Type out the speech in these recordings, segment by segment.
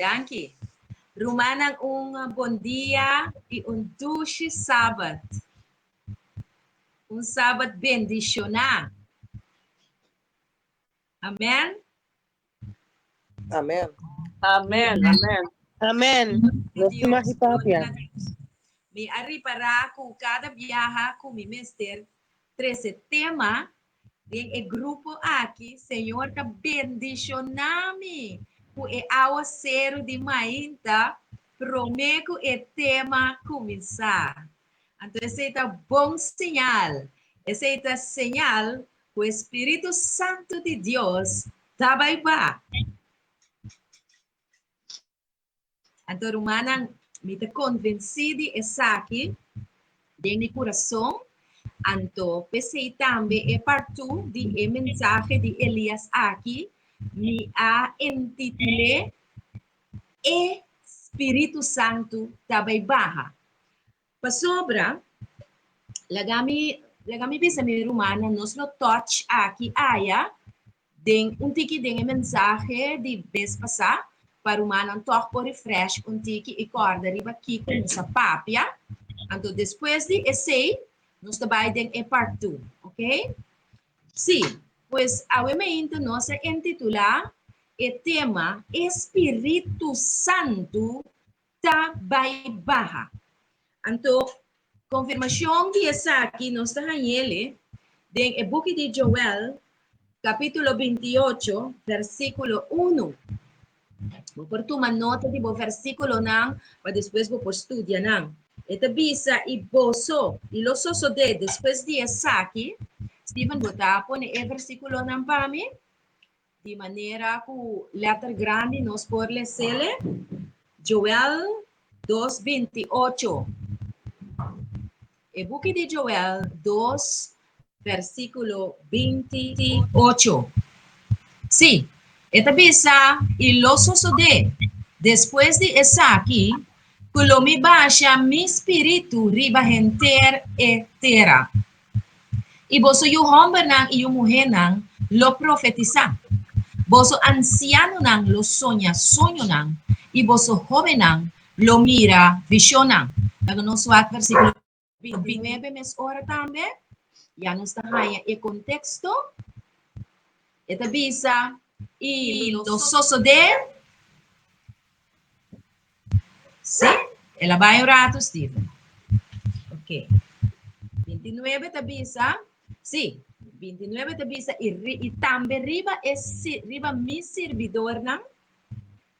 Danki. Rumannan un bon dia i un dushi sabat. Un sabat bendishoná. Amen. Amen. Amen, amen. Amen. Nos Dios, magi papia. gloria na Dios. Mi a ripará ku kada biaha ku mi mester trese tema Den e grupo aki, Señor ta bendishoná mi ku e awaseru di mainta promé ku e tema kuminsá. Anto esei ta bon señal. Esei ta señal ku e spiritu santu di Dios ta bai ba. Anto rumannan, mi ta konvensí di esaki den mi kurason, anto p'esei tambe e partú di e mensahe di Elias aki mi a entitul'é E Spiritu Santu Ta Bai Baha. Pasobra, laga mi, laga mi bisa mi rumannan, nos lo touch aki aya den un tiki den e mensahe di bes pasá, pa rumannan tòg por refresh un tiki i kòrda riba kiko nos a papia. Anto despues di esei, nos ta bai den e part two, ok? Sí, pues awe meinta nos a intitulá e tema E Spiritu Santu ta bai baha. Anto, konfirmashon di esaki nos ta hañ'el den e buki di Joel, kapítulo 28, versíkulo 1. Bo por tuma nota di bo versíkulonan pa despues bo por studia nan. E ta bisa, I boso, i lo sosodé despues di esaki, Steven, bo ta pone e versíkulonan pa mi? Di manera ku lèter grandi nos por les'ele, Joel dos 28. E buki di Joel dos versíkulo 28. Sí, e ta bisa, I lo sosodé despues di esaki, ku lo mi basha mi spiritu riba henter e tera. I boso yu hòmbernan i yu muhénan lo profetisá, boso ansianonan lo soña soñonan i boso hóbennan lo mira vishonnan. Laga nos wak versíkulo 29 mes ora tambe, ya nos ta haña e konteksto. E ta bisa, I lo sosodé. Sí, el a bai un rato, Steven. Ok. 29 ta bisa, sí, 29 ta bisa, i, i tambe riba, e, riba mi sirbidornan,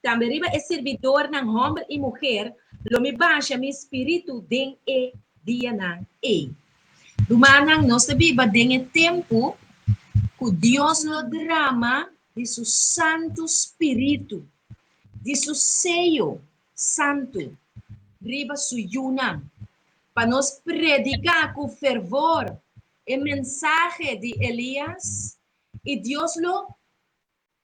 tambe riba e sirbidornan, homber i muher, lo mi basha mi spiritu den e dianan ei. Rumannan, nos ta biba den e tempu ku Dios lo drama di su Santu Spiritu di su seyo santu riba su yunan, pa nos prediká ku fervor e mensahe di Elias, i Dios lo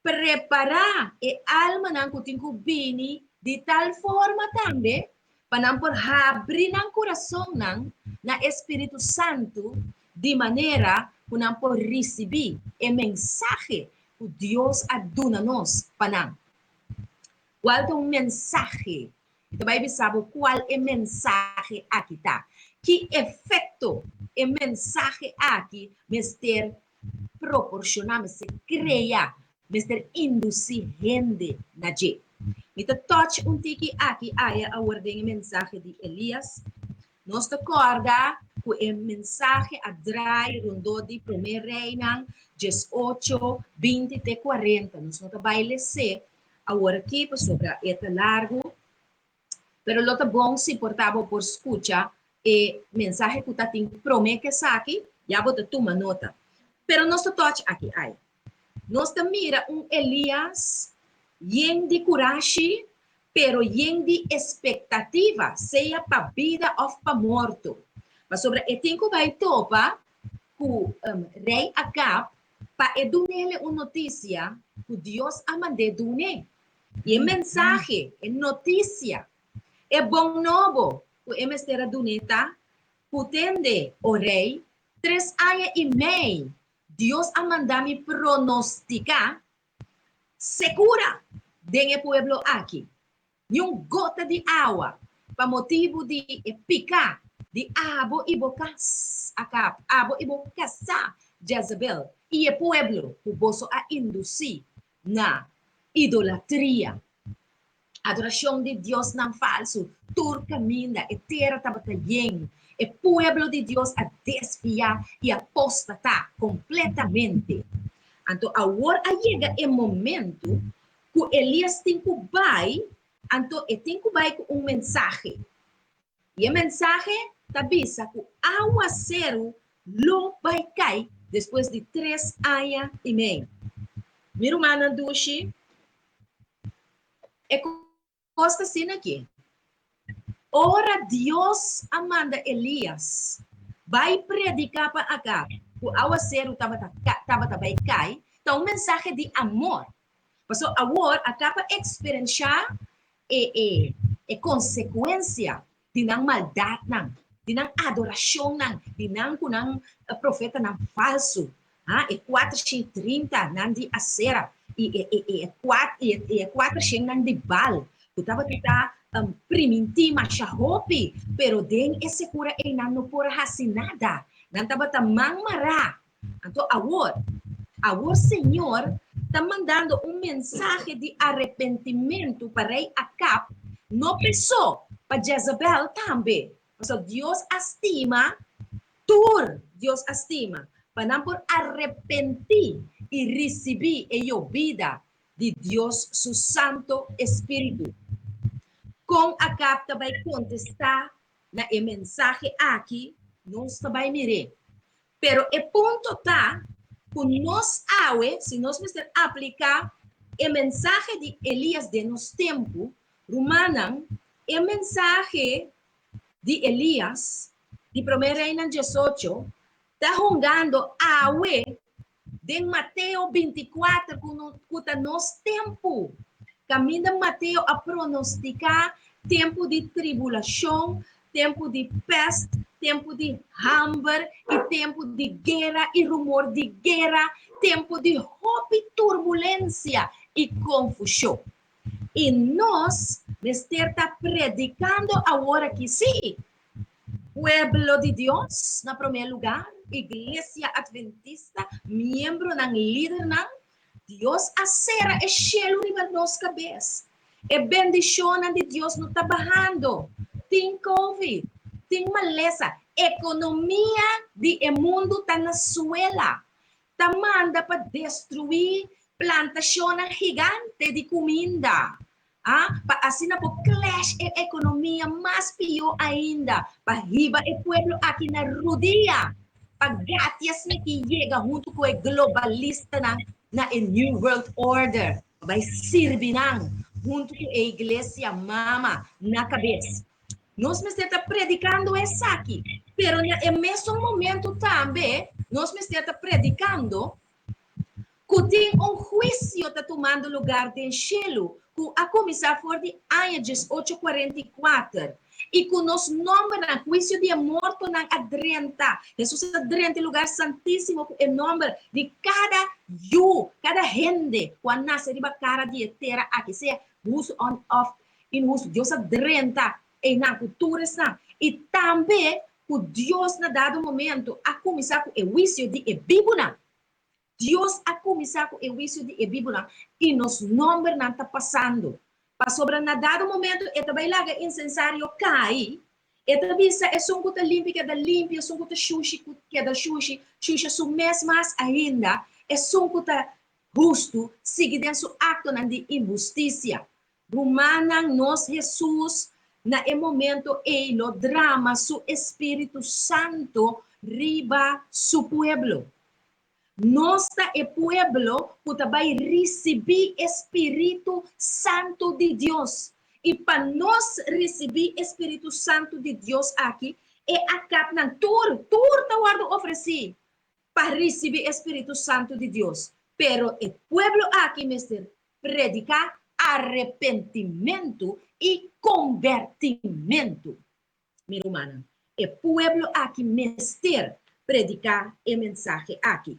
prepará e almanan ku tin ku bini di tal forma tambe pa nan por habri nan kurasonnan na e Spiritu Santu di manera ku nan por risibí e mensahe ku Dios a duna nos pa nan. Kual ta un mensahe? Mi ta bai bisa bo kual e mensahe aki ta. Ki efekto e mensahe aki mester proporshoná, mester krea, mester indusí hende na dje? Mi ta touch un tiki aki aya awor den e mensahe di Elias. Nos ta kòrda ku e mensahe a drai rondó di Promé Reinan 18, 20 te 40. Nos no ta bai les'é aworakí pasobra e ta largu, pero lo ta bon si por ta bo por skucha e mensahe ku ta tin promé ku esaki, ya bo ta tuma nota. Pero nos ta tòch aki ai. Nos ta mira un Elias yen di kurashi, pero yen di espektativa, sea pa bida òf pa morto. Pasobra e tin ku bai topa ku Rei Akab pa e dun'ele un notisia ku Dios a mand'é dun'é. I e mensahe, e notisia, e bon nobo ku e mester a dun'é ta, Ku tende, o rei, tres aña i mei Dios a manda mi pronostiká sekura den e pueblo aki. Niun gota di awa, pa motibu di e piká di abo i bo kas, Akab, abo i bo kasá, Jezebel, i e pueblo ku boso a indusí na idolatria, adorashon di diosnan falsu, tur kaminda e tera tabata yen. E pueblo di Dios a desviá i apostatá kompletamente. Anto awor a yega e momentu ku Elias tin ku bai, anto e tin ku bai ku un mensahe. I e mensahe ta bisa ku awaseru lo bai kai despues di tres aña i mei. Mi rumannan dushi, e kos ta asina aki. Ora Dios a manda Elias bai prediká pa Akab ku awaseru tabata tabata bai kai, ta un mensahe di amor. Pasobra awor Akab a eksperenshá e e e konsekuensia di nan maldatnan, di nan adorashonnan, di nan ku nan profetanan falsu, ha, e 430 nan di Asera i e e e e e 400 nan di Baal, ku tabata ta um, primintí masha hopi, pero den e sekura ei nan no por a hasi nada. Nan tabata man mará. Anto awor, awor Señor ta mandando un mensahe di arepentimentu pa rei Akab, no p'esó, pa Jezabel tambe. Pasobra Dios a stima tur, Dios a stima, pa nan por arepentí i risibí e yobida di Dios su Santo Espíritu. Kon Akab ta bai kontestá na e mensahe aki, nos ta bai mir'é. Pero e punto ta ku nos awe, si nos mester apliká e mensahe di Elias den nos tempu, rumannan, e mensahe di Elias, di Promé Reinan 18, ta hungando awe den Mateo 24, ku ta nos tempu, kaminda Mateo a pronostiká tempu di tribulashon, tempu di pèst, tempu di hamber i tempu di guera i rumor di guera, tempu di hopi turbulensia i konfushon. I nos mester ta predikando aworakí, sí, Pueblo di Dios na promé lugá, Iglesia Adventista, miembronan, lidernan, Dios a sera e shelu riba nos kabes. E bendishonnan di Dios no ta bahando. Tin covid, tin malesa, ekonomia di e mundu ta na suela. Ta manda pa destruí plantashonnan gigante di kuminda. A Pa asina por clash e economia mas pió ainda, pa hiba e pueblo aki na rudia, pa gatia esaki yega hunto cu e globalistanan na e New World Order, pa bay sirbi nan hunto cu e iglesia mama na cabes. Nos mester ta predicando esaki, pero na e mesun momento tambe nos mester ta predicando ku tin un huisio ta tumando lugar den shelu ku a kuminsá for di aña 1844 i ku nos nòmbernan, huisio di e mortonan a drenta. Hesus a drenta e lugar santísimo ku e nòmber di kada yu, kada hende ku a nase riba kara di e tera aki, sea hustu òf inhustu. Dios a drenta einan ku tur esnan. I tambe ku Dios na dado momento a kuminsá ku e huisio di e bibunan. Dios a kuminsá ku e huisio di e bibunan i nos nòmbernan ta pasando. Pasobra na dado momento e ta bai laga insensario kai, e ta bisa esun ku ta limpi keda limpi, esun ku ta shushi keda shushi, shusha su mes mas ainda, esun ku ta hustu sigui den su aktonan di inhustisia. Rumannan, nos Hesus na e momento ei lo drama su Espíritu Santo riba su pueblo. Nos ta e pueblo ku ta bai risibí e Spiritu Santu di Dios. I pa nos risibí e Spiritu Santu di Dios aki, e akapnan tur, tur ta wòrdu ofresí pa risibí e Spiritu Santu di Dios. Pero e pueblo aki mester prediká arepentimentu i kombertimentu. Mi rumannan, e pueblo aki mester prediká e mensahe aki.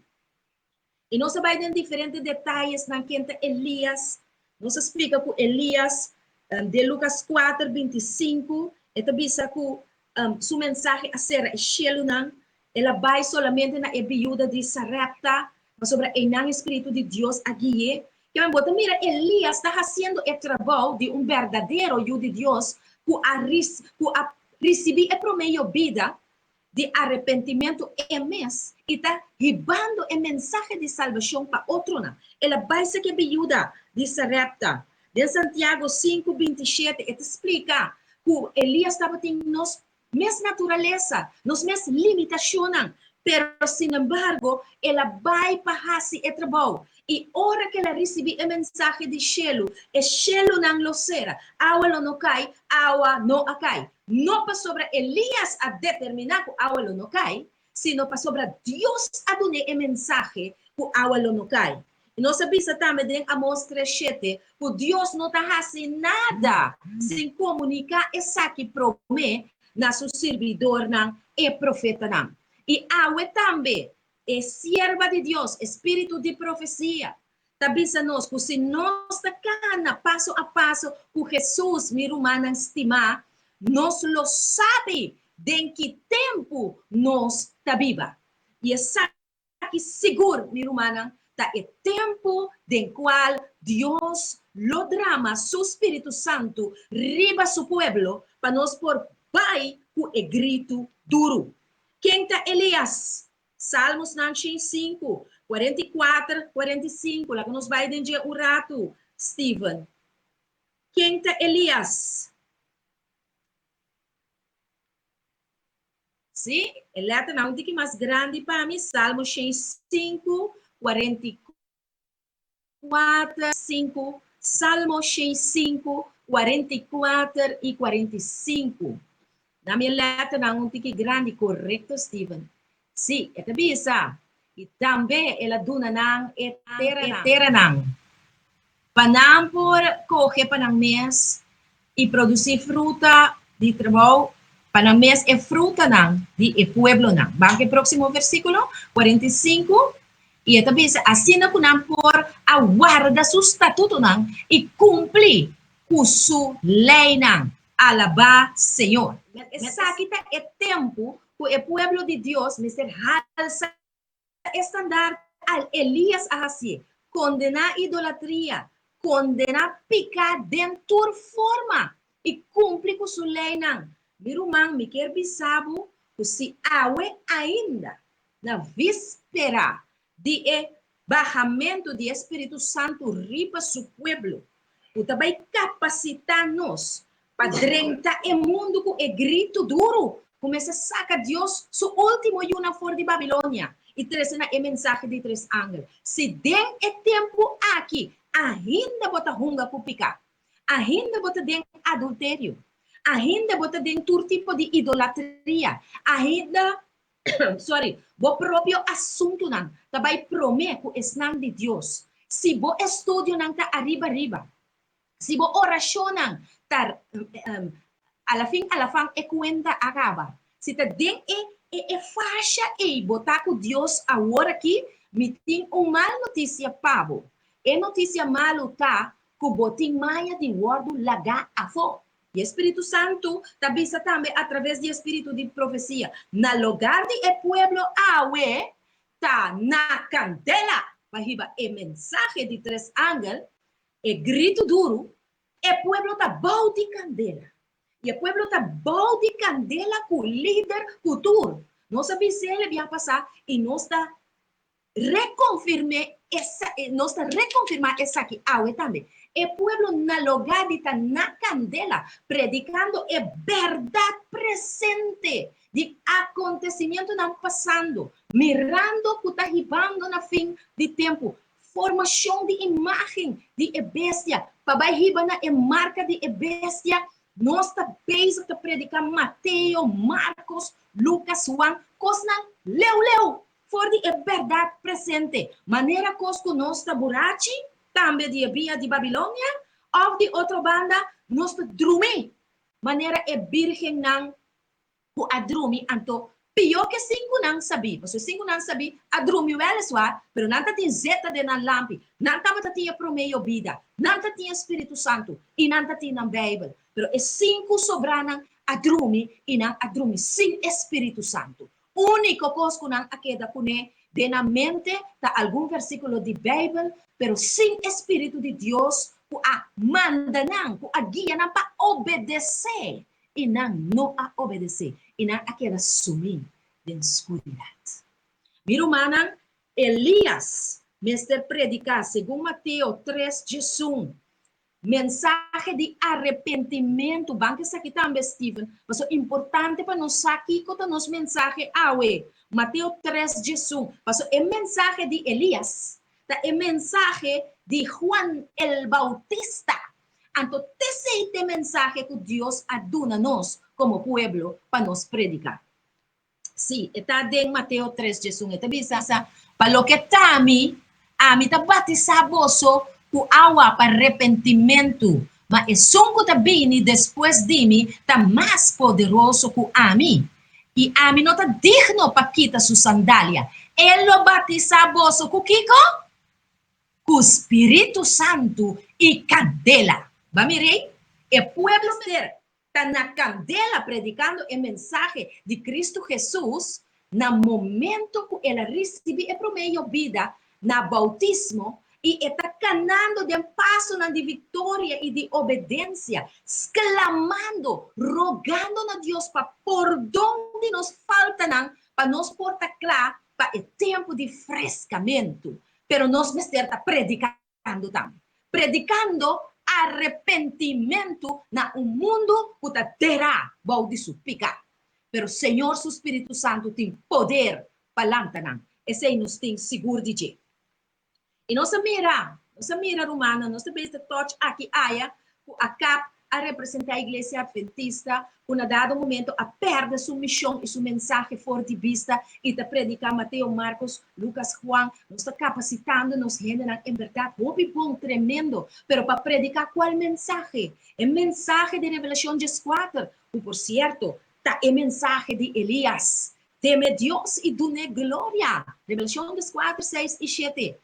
I nos a bai den diferente detayesnan ken ta Elias. Nos a splika ku Elias. Den Lukas 4, 25, e ta bisa ku su mensahe a sera e shelunan. El a bai solamente na e biuda di Sarepta, pasobra einan e spiritu di Dios a gui'é. Kimen bo ta mira Elias ta hasiendo e trabou di un berdadero yu di Dios ku a ku a risibí e promé yobida di arepentimentu e mes i ta hibando e mensahe di salbashon pa otronan. El a bai seki e biuda di Sarepta. Den Santiago 5, 27 e ta splika ku Elias tabatin nos mes naturalesa, nos mes limitashonnan, pero sinembargo el a bai pa hasi e trabou. I ora ku el a risibí e mensahe di shelu, e shelunan lo sera, awa lo no kai, awa no a kai. No pasobra Elias a determiná ku awa lo no kai, sino pasobra Dios a dun'é e mensahe ku awa lo no kai. I nos a bisa tambe den Amos 3, 7 ku Dios no ta hasi nada sin komuniká esaki promé na su sirbidornan, e profetanan. I awe tambe e sierva di Dios, e spiritu di profesia, ta bisa nos ku si nos ta kana paso a paso ku Hesus, mi rumannan stimá, nos lo sabi den ki tempu nos ta biba. I esaki sigur, mi rumannan, ta e tempu den kual Dios lo drama su spiritu santu riba su pueblo pa nos por bai ku e gritu duru. Ken ta Elias? Salmosnan 105, 44, 45. Laga nos bai den dje un ratu, Steven. Ken ta Elias? Sí, e letternan un tiki mas grandi pa mi. Salmo 105, 44. 4, 5, Salmo 105, 44 i 45. Na mi letternan un tiki grandi, korekto, Steven. Sí, e ta bisa, I tambe el a duna nan e teranan, pa nan por kohe pa nan mes i produsí fruta di trabou pa nan mes, e frutanan di e pueblonan. Ban ku e próksimo versíkulo, 45. I e ta bisa, Asina ku nan por a warda su statutonan i kumpli ku su leinan. Alabá Señor! Esaki ta e tempu ku e pueblo di Dios mester halsa e standart al Elias a hasié, kondená idolatria, kondená piká den tur forma i kumpli ku su leinan. Mi ruman, mi kier bisa bo ku si awe ainda Na víspera di e bahamentu di e Spiritu Santu riba Su pueblo, ku ta bai kapasitá nos pa drenta e mundu ku e gritu duru ku mester saka Dios Su último yunan for di Babilonia i trese na e mensahe di tres angel. Si den e tempu aki ainda bo ta hunga ku piká, ainda bo ta den adulterio, ainda bo ta den tur tipo di idolatria, ainda sorry, bo propio asuntunan ta bai promé ku esnan di Dios. Si bo estudionan ta ariba riba, si bo orashonnan ta alafin alafan e kuenta a kaba. Si ta den e e e fasha ei bo ta ku Dios awor aki, mi tin un mal notisia pa bo. E notisia malu ta ku bo tin maya di wòrdu lagá afó. I e Spiritu Santu ta bisa tambe atraves di e spiritu di profesia, Na logar di e pueblo awe ta na kandela pa hiba e mensahe di tres angel, e gritu duru, e pueblo ta bou di kandela. I e pueblo ta bou di kandela ku lider ku tur. Nos a bis'é le bia pasá i nos ta Rekonfirm'é esa, nos ta rekonfirmá esaki awe tambe. E pueblo na logá di ta na kandela, predikando e bèrdat presente di akontesimientonan pasando, mirando ku ta hibando na fin di tempu, formashon di imágen di e bestia pa bai hiba na e marka di e bestia. Nos ta bezig ta prediká Mateo, Markos, Lukas, Huan, kosnan leu leu For di e bèrdat presente, manera kos ku nos ta burachi tambe di e biña di Babilonia, òf di otro banda, nos ta drumi manera e bírgennan ku a drumi anto Pió ku e sinkunan sabí, pasobra e sinkunan sabí a drumi wèliswar, pero nan ta tin zeta den nan lampi, nan tabata tin e promé yobida, nan ta tin e spiritu santu i nan ta tin nan Beibel. Pero e sinku sobránan a drumi i nan a drumi sin e spiritu santu. Úniko kos ku nan a keda kuné den nan mente ta algun versíkulo di Beibel, pero sin e spiritu di Dios ku a manda nan, ku a guia nan pa obedesé I nan no a obedesé, i nan a keda sumí den skuridat. Mi rumannan, Elías mester prediká segun Mateo tres djesun, mensahe di arepentimentu. Ban ku esaki tambe, Steven, pasobra importante pa nos sa kiko ta nos mensahe awe. Mateo tres djesun, pasobra e mensahe di Elías ta e mensahe di Juan el Bautista. Anto t'esei t'e mensahe ku Dios a duna nos komo pueblo pa nos prediká. Sí, e ta den Mateo tres djesun, e ta bisa, Pa loke ta ami, ami ta batisá boso ku awa pa repentimentu, ma esun ku ta bini despues di mi ta mas poderoso ku ami, i ami no ta digno pa kita su sandalia. E lo batisá boso ku kiko? Ku spiritu santu i kandela. Ba mir'ei, e pueblo mester ta na kandela predikando e mensahe di Kristu Hesus na momento ku el a risibí e promé yobida na boutismo i e ta kanando den pasonan di viktoria i di obedensia, sklamando, rogando na Dios pa pordon di nos faltanan pa nos por ta kla pa e tempu di freskamentu. Pero nos mester ta predikando tambe. Predikando arepentimentu na un mundu ku ta derá bou di su piká. Pero Señor su Spiritu Santu tin poder pa lanta nan. Esei nos tin sigur di dje. I nos a mira, nos a mira rumannan, nos ta bes ta touch aki aya ku Akab a representá Iglesia Adventista ku na dado momento a pèrdè su mishon i su mensahe for di bista i ta prediká Mateo, Markos, Lukas, Juan. Nos ta kapasitando nos hendenan en bèrdat hopi bon, tremendo, pero pa prediká kual mensahe? E mensahe di Revelashon dieskuater, ku por sierto ta e mensahe di Elias, Teme Dios i dun'é gloria, Revelashon dieskuater, seis i shete.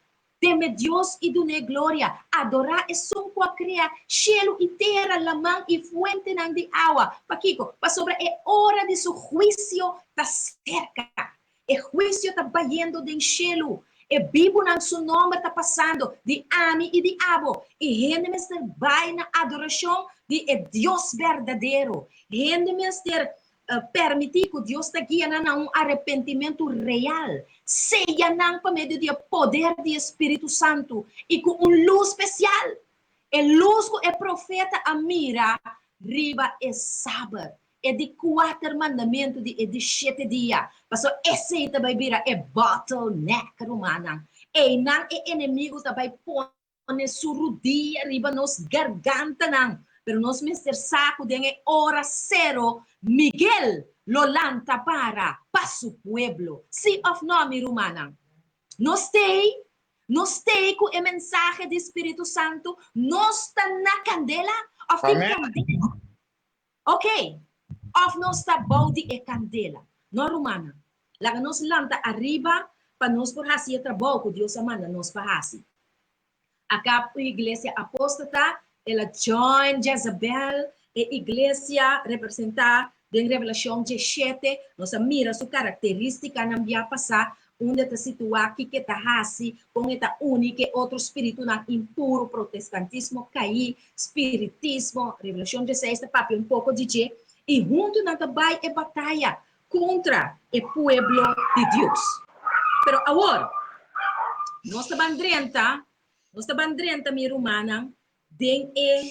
Teme Dios i dun'é gloria, adorá esun ku a krea shelu i tera, laman i fuentenan di awa. Pakiko? Pasobra e ora di su huisio ta serka. E huisio ta bayendo den shelu. E bibunan su nòmber ta pasando di ami i di abo. I hende mester bai na adorashon di e Dios berdadero. Hende mester Permití ku Dios ta guia nan na un arepentimentu real. Seya nan pa medio di e poder di e Spiritu Santu i ku un lus spesial, e lus ku e profeta a mira riba e Sabat, e di kuater mandamentu di e di shete dia, pasobra esei ta bai bira e bottleneck, rumannan. Einan e enemigu ta bai pone pone su rudia riba nos gargantanan, pero nos mester sa ku den e ora sero Miguel lo lanta para pa su pueblo. Sí òf nò, mi rumannan? Nos t'ei? Nos t'ei ku e mensahe di Spiritu Santu? Nos ta na kandela òf tin kandela? Ok, òf nos ta bou di e kandela? No, rumannan. Laga nos lanta ariba pa nos por hasi e trabou ku Dios a manda nos pa hasi. Akab un iglesia apóstata, el a join Jezabel, e iglesia representá den Revelashon diesshete. Nos a mira su karakterístikanan bia pasá, unda e ta situá, kiko e ta hasi, kon e ta uni ku e otro spiritunan impuru, protestantismo kaí, spiritismo. Revelashon diesseis ta papia un poko di dje. I huntu nan ta bai e bataya kontra e pueblo di Dios. Pero awor, nos ta ban drenta, nos ta ban drenta, mi rumannan, den e,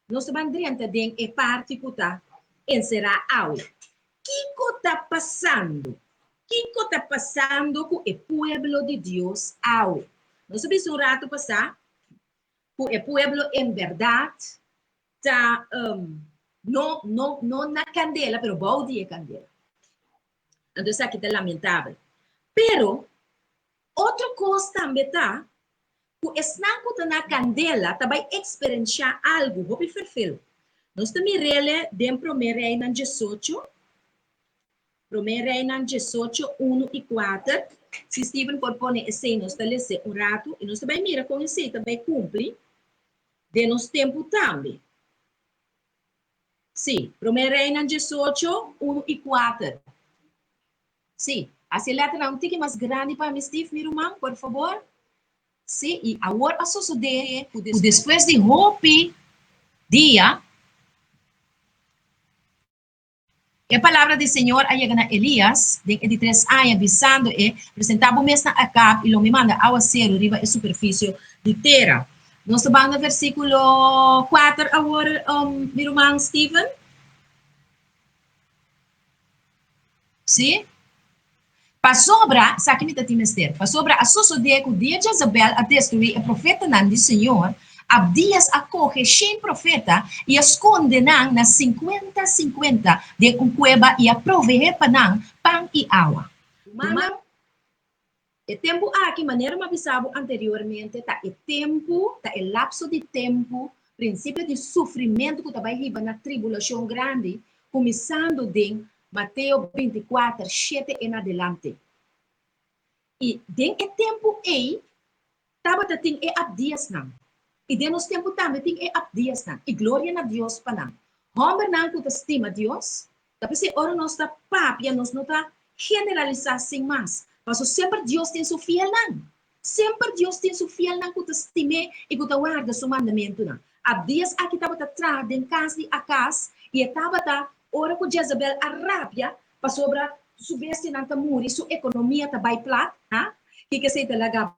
nos ta ban drenta den e parti ku ta enserá awe. Kiko ta pasando? Kiko ta pasando ku e pueblo di Dios awe? Nos a bisa un ratu pasá ku e pueblo en bèrdat ta no no no na kandela pero bou di e kandela. Anto esaki ta lamentabel. Pero otro kos tambe ta ku esnan ku ta na kandela ta bai eksperenshá algu hopi ferfelu. Nos ta mir'ele den Promé Reinan diesocho. Promé Reinan 18, 1 i 4. Si Steven por pone esei, nos ta les'é un ratu i nos ta bai mira kon esei ta bai kumpli den nos tempu tambe. Sí, Promé Reinan 18, 1 i 4. Sí, hasi e lèternan un tiki mas grandi pa mi, Steve, mi ruman, por fabor. Sí, i awor a sosodé ku despues di hopi dia, E palabra di Señor a yega na Elías den e di tres aña, bisando e, Presentá bo mes na Akab, i lo mi manda awaseru riba e superfisio di tera. Nos ta ban na versíkulo kuater awor, mi ruman Steven. Sí? Pasobra, esaki mi ta tin mester, pasobra a sosodé ku dia Jezabel a destruí e profetanan di Señor, Abdias a kohe shen profeta i a skonde nan na sinkuenta sinkuenta den un kueba i a proveé pa nan pan i awa. Rumannan, e tempu aki, manera mi a bisa bo anteriormente, ta e tempu, ta e lapso di tempu, prinsipio di sufrimentu ku ta bai hiba na tribulashon grandi, kuminsando den Mateo 24, shete en adelante. I den e tempu ei tabata tin e Abdiasnan. I den nos tempu tambe tin e Abdiasnan. I gloria na Dios pa nan. Hòmbernan ku ta stima Dios, ta p'esei ora nos ta papia nos no ta generalisá sin mas, pasobra semper Dios tin su fielnan. Semper Dios tin su fielnan ku ta stim'é i ku ta warda su mandamentunan. Abdias aki tabata traha den kas di Akaz i e tabata ora ku Jezabel a rabia pasobra su bestianan ta muri, su ekonomia ta bai plat. Ha? Kiko esei ta laga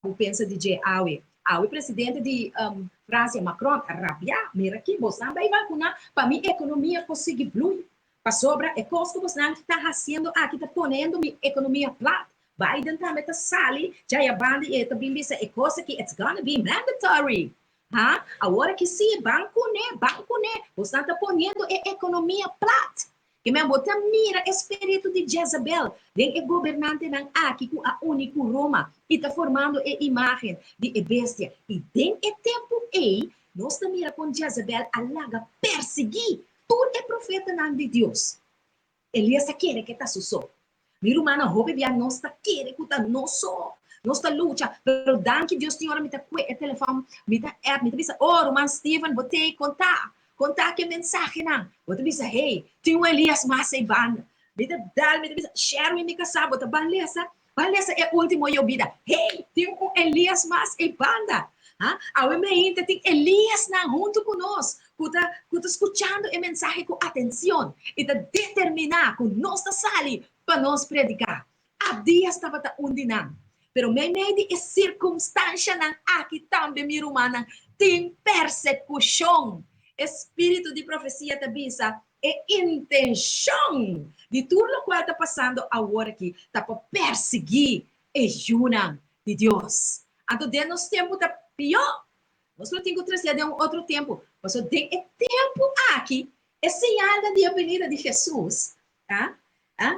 bo pensa di dje awe? Awe presidente di Fransia, Macron, a rabia, Mira aki, bosnan bai vakuná pa mi ekonomia por sigui blui. Pasobra e kos ku bosnan ta hasiendo aki ta ponendo mi ekonomia plat. Biden tambe ta sali djaya banda i e ta bin bisa e kos aki it's gonna be mandatory. Ha? Awor aki si, ban kuné, ban kuné. Bosnan ta poniendo e ekonomia plat. Ke men bo ta mira e spiritu di Jezabel den e gobernantenan aki ku a uni ku Roma i ta formando e imágen di e bestia. I den e tempu ei nos ta mira kon Jezabel a laga persiguí Tur e profetanan di Dios. Elias a kere ku e ta su so. Mi rumannan, hopi bia nos ta kere ku ta nos so. Nos ta lucha, pero danki Dios tin ora mi ta kue e telefòn, mi ta app, mi ta bisa, oh ruman Steven, bo t'ei konta, konta ki e mensahenan. Bo ta bisa, hey, tin un Elias mas ei banda. Mi ta dal, mi ta bisa, Sherwin mi kasá, bo ta ban lesa? Ban lesa e último yobida. Hey, tin un Elias mas ei banda. Ha? Awe meinta tin Eliasnan huntu ku nos ku ta ku ta skuchando e mensahe ku atenshon i ta determiná ku nos ta sali pa nos prediká. Abdias tabata un di nan. Pero meimei di e sirkumstanshanan aki tambe, mi rumannan, tin persekushon. E spiritu di profesia ta bisa E intenshon di tur lokual ta pasando awor aki ta pa persiguí e yunan di Dios. Anto den nos tempu ta pió. Nos lo tin ku trasé den un otro tempu, pasobra den e tempu aki e señalnan di e benida di Hesus, a, a,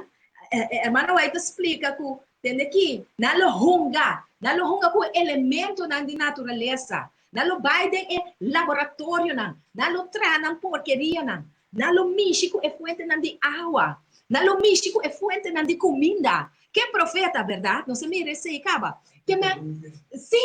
Hermana White ta splika ku tende aki nan lo hunga, nan lo hunga ku e elementonan di naturalesa, Nan lo bai den e laboratorionan, nan lo traha nan porkerianan, nan lo mishi ku e fuentenan di awa, nan lo mishi ku e fuentenan di kuminda. Ke profeta, bèrdat? Nos a mira esei kaba. Ke men, sí,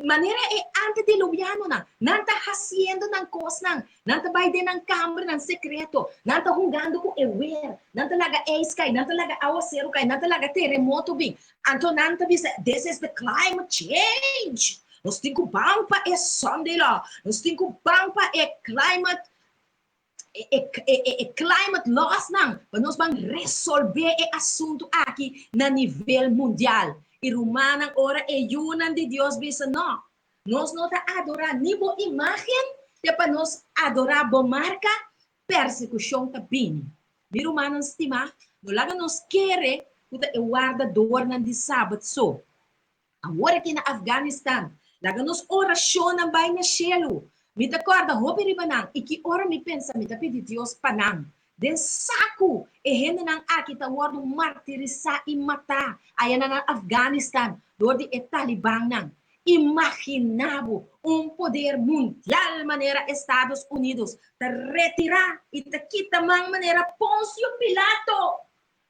manera e antediluvianonan, nan ta hasiendo nan kosnan, nan ta bai den nan kambernan sekreto, nan ta hungando ku e wer, nan ta laga eis kai, nan ta laga awaseru kai, nan ta laga teremoto bin. Anto nan ta bisa, This is the climate change. Nos tin ku ban pa e Sunday law. Nos tin ku ban pa e climate e, e, e, e climate laws nan, pa nos ban resolve e asuntu aki na nivel mundial. I rumannan, ora e yunan di Dios bisa no, nos no ta adorá ni bo imágen, te pa nos adorá bo marka, persekushon ta bini. Mi rumannan stimá, no laga nos kere ku ta e wardadornan di Sabat so. Awor aki na Afganistan, laga nos orashonnan bai na shelu. Mi ta kòrda hopi riba nan i ki ora mi pensa mi ta pidi Dios pa nan. Den saku e hendenan aki ta wòrdu martirisá i matá aya na nan Afganistan dor di e talibannan. Imaginá bo un poder mundial manera Estados Unidos ta retirá i ta kita man manera Poncio Pilato!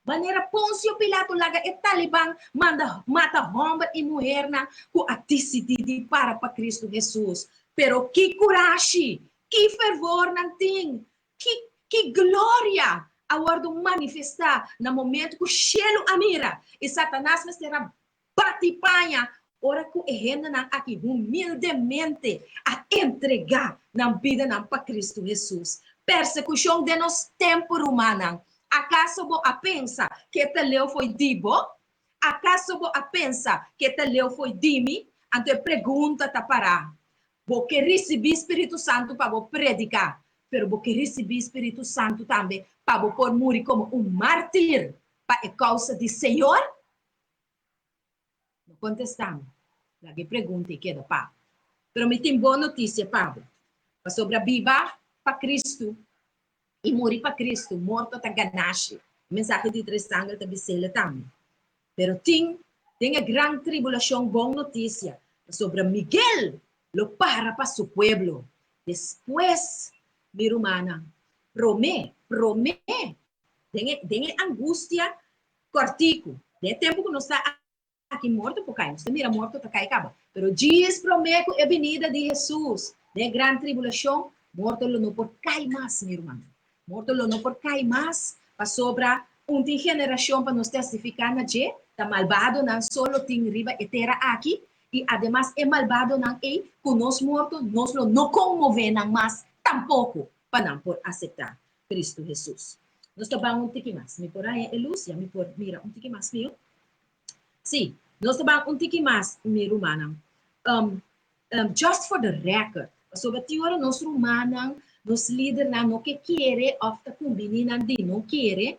Manera Poncio Pilato laga e Taliban manda mata hòmber i muhernan ku a disidí di para pa Kristu Hesus. Pero ki kurashi, ki fervor nan tin, ki ki gloria a wòrdu manifestá na momentu ku shelu a mira i Satanas mester a bati paña ora ku e hendenan aki humildemente a entregá nan bidanan pa Kristu Hesus. Persekushon den nos tempu, rumannan. Akaso bo a pensa ku e ta leu fo'i di bo? Akaso bo a pensa ku e ta leu fo'i di mi? Anto e pregunta ta pará, Bo ke risibí spiritu santu pa bo prediká, pero bo ke risibí spiritu santu tambe pa bo por muri komo un mártir pa e kousa di Señor? No kontestá mi. Laga e pregunta ei keda pa bo. Pero mi tin bon notisia pa bo. Pasobra biba pa Kristu i muri pa Kristu, morto ta ganashi. E mensahe di tres angel ta bis'el tambe. Pero tin den e gran tribulashon bon notisia, pasobra Miguel lo para pa su pueblo. Despues, mi rumannan, promé, promé, den e, den e angustia Kòrtiku, den e tempu ku nos ta aki morto por kai, nos ta mira morto ta kai kaba. Pero djis promé ku e binida di Hesus den e gran tribulashon, morto lo no por kai mas, mi rumannan. Morto lo no por kai mas, pasobra un tin generashon pa nos testifiká na dje, ta malbadonan so lo tin riba e tera aki, i ademas e malbadonan ei, ku nos morto, nos lo no konmové nan mas tampoko pa nan por aseptá Cristo Hesus. Nos ta ban un tiki mas. Mi por haña e lus? Ya mi por mira un tiki mas mihó? Sí, nos ta ban un tiki mas, mi rumannan. Um, um, just for the record, pasobra tin ora nos rumannan, nos lidernan no ke kere òf ta kumbiní nan di no kere,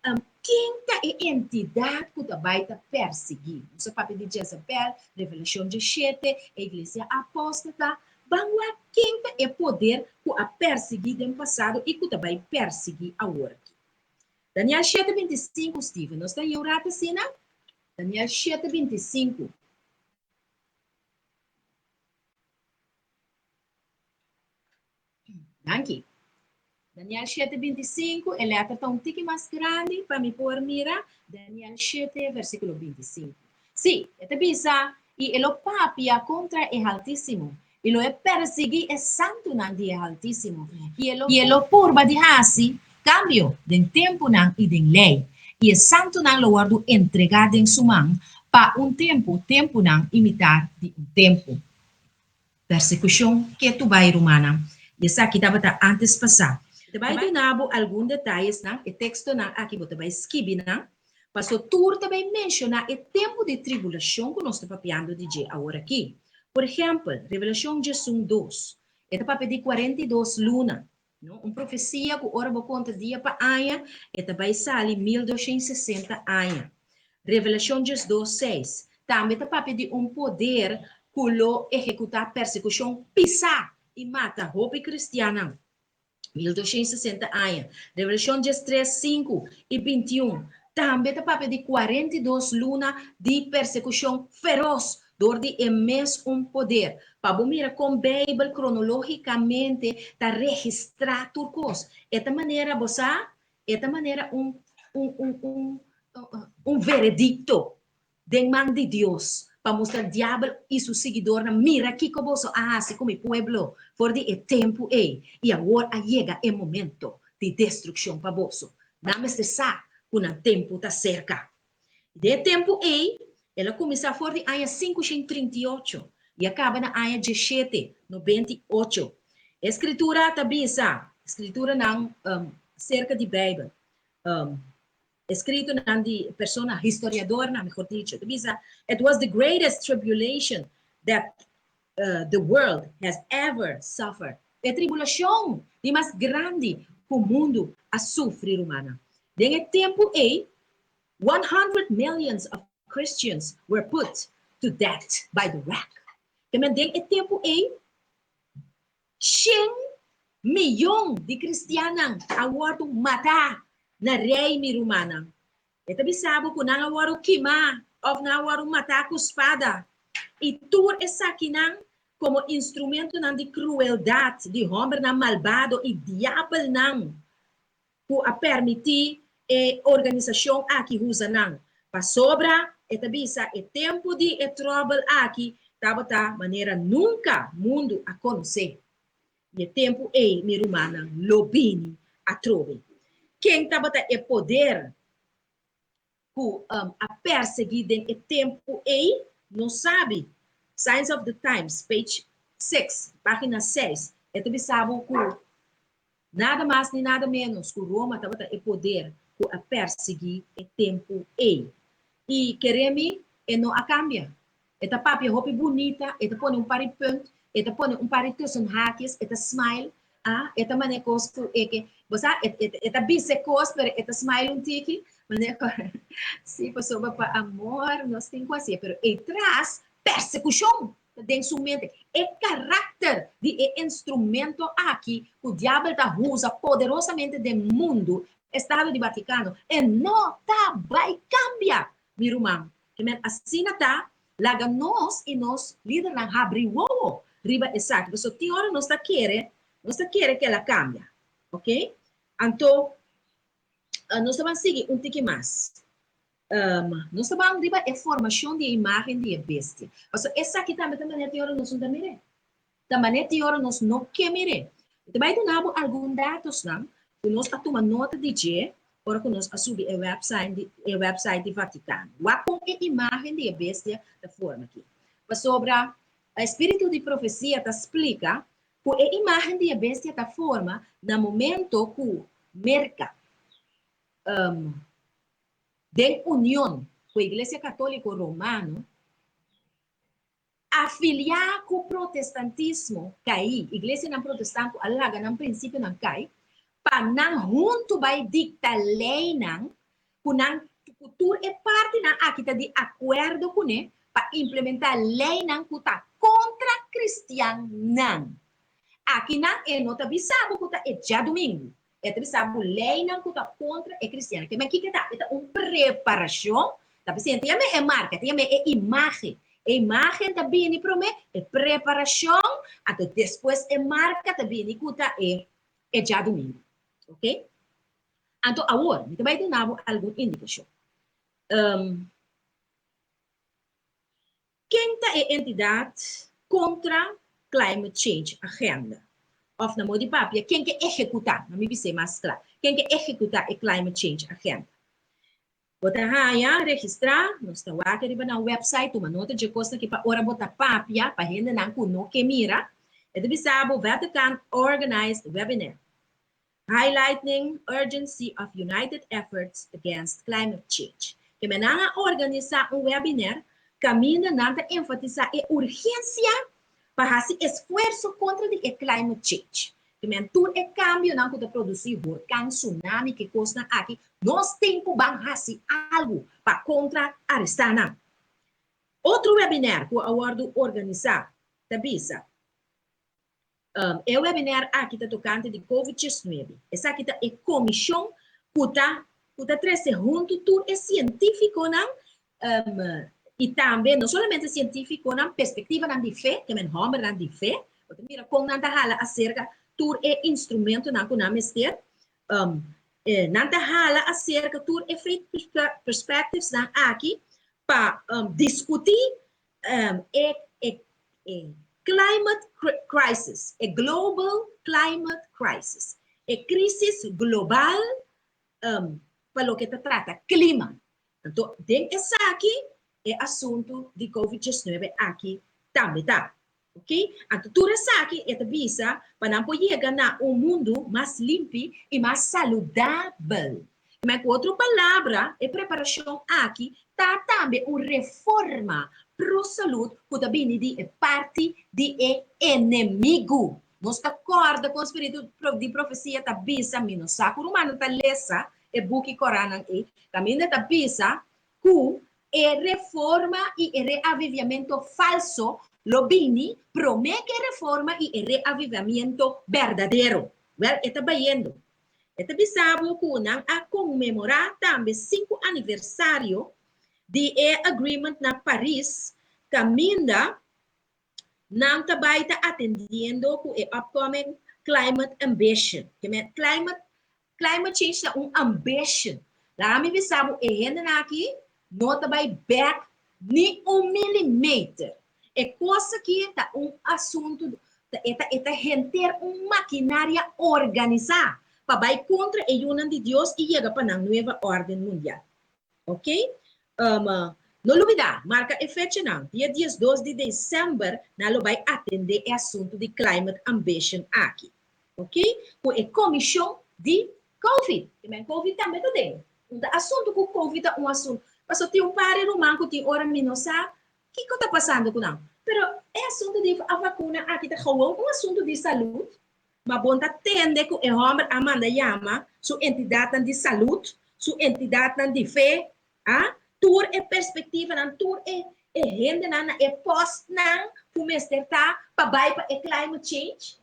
um, ken ta e entidat ku ta bai ta persiguí? Nos a papia di Jezabel, Revelashon 17, e iglesia apóstata, Ban wak ken ta e poder ku a persiguí den pasado i ku ta bai persiguí awor aki. Daniel shete 25, Steven, nos ta haña un rato asina? Daniel shete 25. Danki. Daniel shete 25, e letter ta un tiki mas grandi pa mi por mira. Daniel shete versíkulo 25. Sí, e ta bisa, i e lo papia kontra e Haltísimo, i lo e persiguí e santunan di e Haltísimo, i e lo, i e lo purba di hasi kambio den tempunan i den lei, i e santunan lo wòrdu entregá den su man pa un tempu, tempunan i mitar di un tempu. Persekushon ketu bai, rumannan, i esaki tabata ántes pasá. Ta bai duna bo algun detayesnan, e tekstonan aki bo ta bai skibi nan, paso tur ta bai menshoná e tempu di tribulashon ku nos ta papiando di dje aworakí. Por ehèmpel, Revelashon 12, e ta papia di 42 luna, no? Un profesia ku ora bo konta dia pa aña, e ta bai sali 1260 aña. Revelashon 12, 6, tambe ta papia di un poder ku lo ehekutá persekushon pisá i mata hopi kristiannan. 1260 aña. Revelashon 13, 5 i 21, tambe ta papia di 42 luna di persekushon feros dor di e mes un poder. Pa bo mira kon Beibel kronológikamente ta registrá tur kos. E ta manera, bo sa, e ta manera un un un un un veredikto den man di Dios pa mustra diabel i su siguidornan, Mira kiko boso a hasi ku mi pueblo for di e tempu ei, i awor a yega e momento di destrukshon pa boso. Nan mester sa ku nan tempu ta serka. Den e tempu ei, el a kuminsá for di aña 538 i a kaba na aña 1798. E Skritura ta bisa, skrituranan serka di Beibel, eskritonan di persona, historiadornan, mehor dicho, ta bisa, It was the greatest tribulation that the world has ever suffered. E tribulashon di mas grandi ku mundu a sufri, rumannan. Den e tempu ei, 100 millions of Christians were put to death by the rack. Te men den e tempu ei, 100 miyon di kristiannan a wòrdu matá na rei, mi rumannan. E ta bisa bo ku nan a wòrdu kimá òf nan a wòrdu matá ku spada. I tur esakinan komo instrumentonan di krueldat di hòmbernan malbado i diabelnan ku a permití e organisashon aki usa nan. Pasobra e ta bisa e tempu di e tròbel aki tabata manera nunka mundu a konosé. I e tempu ei mi rumannan lo bini atrobe. Ken tabata e poder ku a persegui den e tempu ei? Nos sabi. Signs of the Times, page 6, página 6, e ta bisa bo ku nada mas ni nada ménos ku Roma tabata e poder ku a persegui e tempu ei. I kere mi, e no a kambia. E ta papia hopi bunita, e ta pone un par di punt, e ta pone un par di tussen haakjes, e ta smile, ah, e ta mane kos ku e ke, bo sa, e, e, e ta bisa e kos, pero e ta smile un tiki, mane sí, pasobra pa amor nos tin ku hasié, pero ei tras persekushon ta den su mente. E karakter di e instrumento aki ku diabel ta usa poderosamente den mundu, Estado di Vatikano, e no ta bai kambia, mi ruman. Ke men asina ta, laga nos i nos lidernan habri wowo riba esaki, pasobra tin ora nos ta kere, nos ta kere ku el a kambia. Ok? Anto, nos ta ban sigui un tiki mas. Nos ta ban riba e formashon di e imágen di e bestia. Pasobra esaki tambe ta manera tin ora nos no ta mir'é. Ta manera tin ora nos no ke mir'é. Mi ta bai duna bo algun datosnan ku nos a tuma nota di dje ora ku nos a subi e website di e website di Vatikano. Wak kon e imágen di e bestia ta forma aki. Pasobra e spiritu di profesia ta splika ku e imágen di e bestia ta forma na momento ku Merka den union ku e Iglesia Katóliko Romano Afiliá ku protestantismo kai, iglesianan protestant ku a laga nan prinsipionan kai, pa nan huntu bai dikta leinan ku nan ku tur e partinan aki ta di akuerdo kuné pa implementá leinan ku ta kontra kristiannan. Akinan e no ta bisa bo ku ta e djadumingu, E ta bisa ku leinan ku ta kontra e kristiannan. Ke men kiko ta? E ta un preparashon. Ta bisa ta yam'é e marka, ta yam'é e imágen. E imágen ta bini promé, e preparashon, anto despues e marka ta bini ku ta e e djadumingu. Oke? Anto awor, mi ta bai duna bo algun indikashon. Ken ta e entidat kontra climate change agenda? Òf na modo di papia, ken ke ehekutá, na mi bis'é mas kla, ken ke ehekutá e climate change agenda? Bo ta haña registrá, nos ta wak riba nan website, tuma nota dje kosnan aki pa ora bo ta papia pa hendenan ku no ke mira. E ta bisa bo Vatican organized webinar Highlighting Urgency of United Efforts Against Climate Change. Keme nan a organisá un webiner kaminda nan ta enfatisá e urgensia pa hasi esfuerso kontra di e climate change. Keme tur e kambionan ku ta produsí horkan, tsunami, ke kosnan aki, nos tin ku ban hasi algu pa kontra arestá nan. Otro webiner ku a wòrdu organisá ta bisa. E webinar aki ta tokante di Covid 19. Esaki ta e komishon ku ta ku ta trese huntu tur e sientífikonan i tambe no solamente sientífikonan, perspektivanan di fe, ke men hòmbernan di fe, bo ta mira kon nan ta hala aserka tur e instrumentonan ku nan mester, nan ta hala aserka tur e faith perspectivesnan aki pa diskutí e e e climate crisis, e global climate crisis, e crisis global pa loke ta trata clima. Anto den esaki e asuntu di Covid 19 aki tambe ta. Ok, anto tur esaki e ta bisa pa nan por yega na un mundu mas limpi i mas saludabel. Ma ku otro palabra, e preparashon aki ta tambe un reforma pro salud ku ta bini di e parti di e enemigu. Nos ta kòrda kon spiritu di profesia ta bisa, mi no sa ku rumannan ta lesa e buki Korannan ei, kaminda ta bisa ku e reforma i e reaviviamento falso lo bini promé ku e reforma i e reavivamiento berdadero. Wèl, e ta bayendo. E ta bisa bo ku nan a konmemorá tambe sinku aniversario di e agreement na Paris kaminda nan ta bai ta atendiendo ku e upcoming climate ambition. Ke men climate climate change ta un ambition. Laga mi bisa bo e hendenan aki no ta bai bek ni un milimeter. E kos aki ta un asuntu, e ta e ta henter un makinaria organisá pa bai kontra e yunan di Dios i yega pa nan nueva órden mundial. Ok? Um, no lubidá, marka e fechanan, dia 12 di desèmber nan lo bai atendé e asuntu di Climate Ambition aki. Ok? Ku e komishon di Covid. Te men Covid tambe ta den. Un ta asuntu ku Covid ta un asuntu. Paso tin un par di ruman ku tin ora mi no sa kiko ta pasando ku nan. Pero e asuntu di a vakuna aki ta gewoon un asuntu di salud. Ma bon ta tende ku e hòmber a manda yama su entidatnan di salud, su entidatnan di fe, a tur e perspektivanan, tur e e hendenan na e pòstnan ku mester ta pa bai pa e climate change.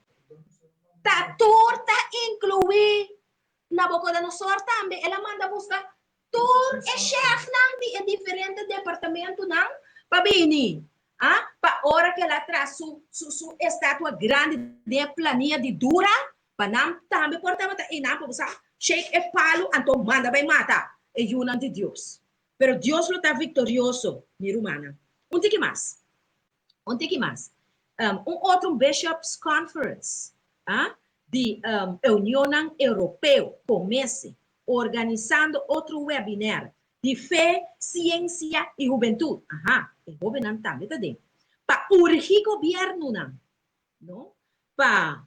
Ta tur ta inkluí Nabucodonosor tambe. El a manda buska tur e shèfnan di e diferente departamentunan pa bini, a pa ora ku el a traha su su su estatua grandi den e plania di Dura, pa nan tambe por tabata einan pa bo sa shake e palu anto manda bai mata e yunan di Dios. Pero Dios lo ta viktorioso, mi rumannan. Un tiki mas. Un tiki mas. Um, un otro Bishops Conference ah, di um, Unionnan Europeo, COMECE, organisando otro webinar di fe, siensia i hubentut. Aha, e hóbennan tambe ta den. Pa urgi gobièrnunan, no? Pa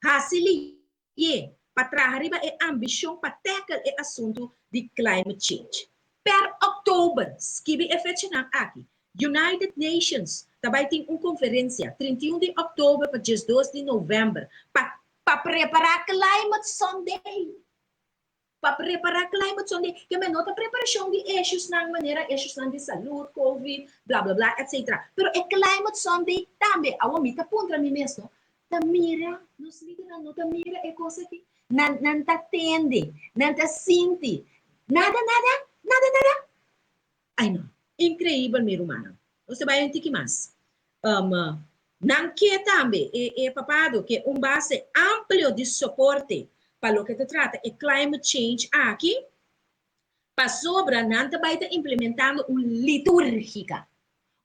hasi lihé, pa traha riba e ambishon pa tackle e asuntu di climate change. Per òktober, skibi e fechanan aki, United Nations ta bai tin un konferensia 31 di òktober pa 12 di novèmber pa pa prepará Climate Sunday. Pa prepará Climate Sunday, ke men no ta preparashon di issuesnan manera issuesnan di salud, covid, bla bla bla, etc. Pero e Climate Sunday tambe. Awor mi ta puntra mi mes no, ta mira nos lidernan no ta mira e kos aki? Nan nan ta tende, nan ta sinti, nada nada, nada nada? Ai no, increibel mi rumannan. Nos ta bai un tiki mas. Um, nan ke tambe, e, e papado ke un base amplio di soporte pa loke ta trata e climate change aki, pasobra nan ta bai ta implementando un litúrgica.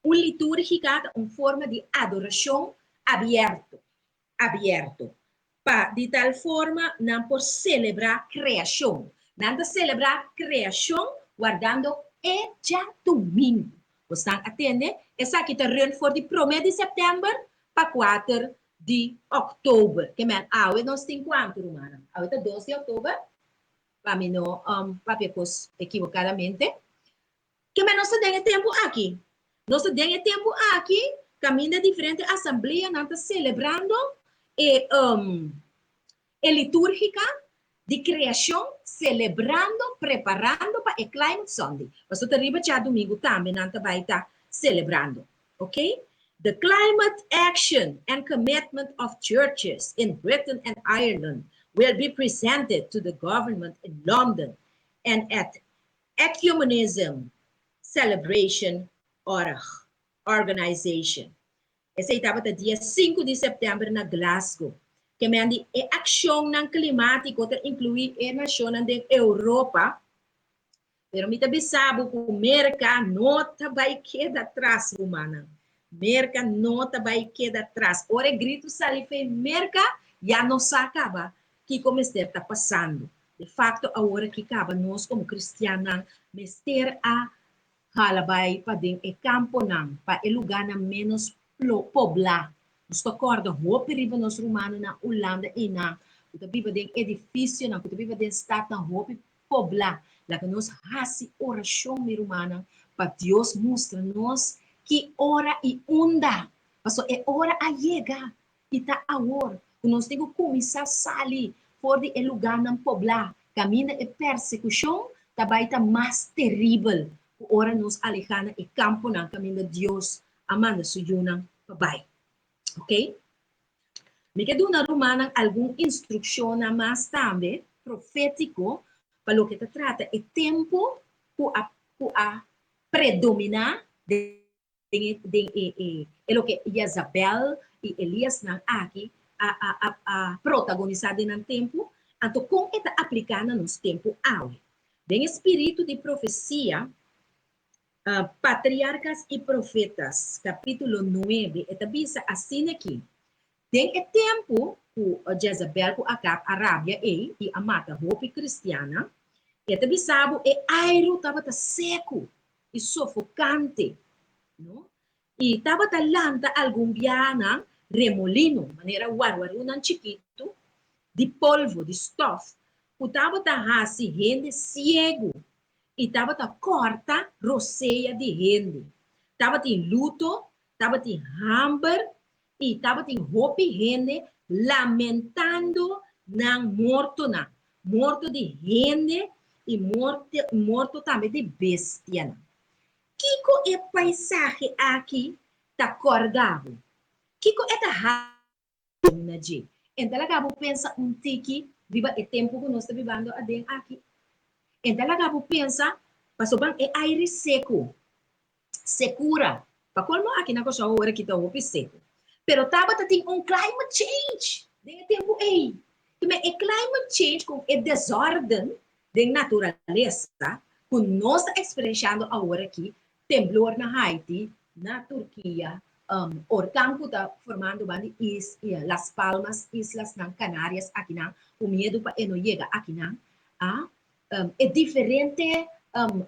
Un litúrgica ta un forma di adoracion abierto. abierto, pa di tal forma nan por selebrá kreashon. Nan ta selebrá kreashon wardando e djadumingu. Bosnan a tende? Esaki ta run for di promé di sèptèmber pa kuater di òktober. Ke men awe nos tin kuantu, rumannan? Awe ta dos di òktober, pa mi no papia kos ekibokadamente. Ke men nos ta den e tempu aki? Nos ta den e tempu aki kaminda diferente asambleanan ta selebrando e um, e litúrgica di kreashon, selebrando, preparando pa e Climate Sunday. Pasobra ta riba djadumingu tambe nan ta bai ta selebrando. Ok? The climate action and commitment of churches in Britain and Ireland will be presented to the government in London and at Ecumenism Celebration Org, Organization. Esei tabata dia sinku di sèptèmber na Glasgow. Ke men di e akshonnan klimátiko ta inkluí e nashonnan den Europa, pero mi ta bisa bo ku Merka no ta bai keda tras, rumannan. Merka no ta bai keda tras. Ora e gritu sali fei Merka, ya nos sa kaba kiko mester ta pasando. De facto awor aki caba nos como cristiannan mester a hala bay pa den e camponan, pa e lugarnan menos pobla. Nos ta corda hopi riba nos rumannan na Hulanda eynan cu ta biba den edificionan, cu ta biba den stadnan hopi pobla. Laga nos haci oracion mi rumannan pa Dios mustra nos ki ora y unda, pasobra e ora a yega. I ta awor ku nos tin ku kuminsá sali for di e lugánan poblá kaminda e persekushon ta bai ta mas teribel ku ora nos alehá na e kamponan kaminda Dios a manda su yunan pa bai. Oke? Mi ke duna rumannan algun instrukshonnan mas tambe profétiko pa loke ta trata e tempu ku a ku a predominá den den e den e e e loke Jezabel i Eliasnan aki a a a a protagonisá den nan tempu, anto kon e ta apliká na nos tempu awe. Den e spiritu di profesia, Patriarcas y Profetas, capítulo 9, e ta bisa asina aki, Den e tempu ku Jezabel ku Akab a rabia ei i a mata hopi kristiannan, e ta bisa bo e airu tabata seku i sofokante, no? I tabata lanta algun biahanan remolino, manera warwarunan chikitu di polvo, di stof, ku tabata hasi hende siegu i tabata kòrta rosea di hende. Tabatin luto, tabatin hamber i tabatin hopi hende lamentando nan mortonan, morto di hende i morto tambe di bestianan. Kiko e paisahe aki ta kòrda bo? Kiko e ta hasi na dje? E ta laga bo pensa un tiki riba e tempu ku nos ta bibando aden aki? E ta laga bo pensa pasobra e aire seku, sekura, pa kolmo aki na Kòrsou awor aki ta hopi seku, pero tabata tin un climate change den e tempu ei. Keme e climate change ku e desorden den naturalesa ku nos ta eksperenshando awor aki, temblor na Haiti, na Turkia, orkan ku ta formando banda di Las Palmas, islasnan Canarias akinan, ku miedu pa e no yega akinan, e diferente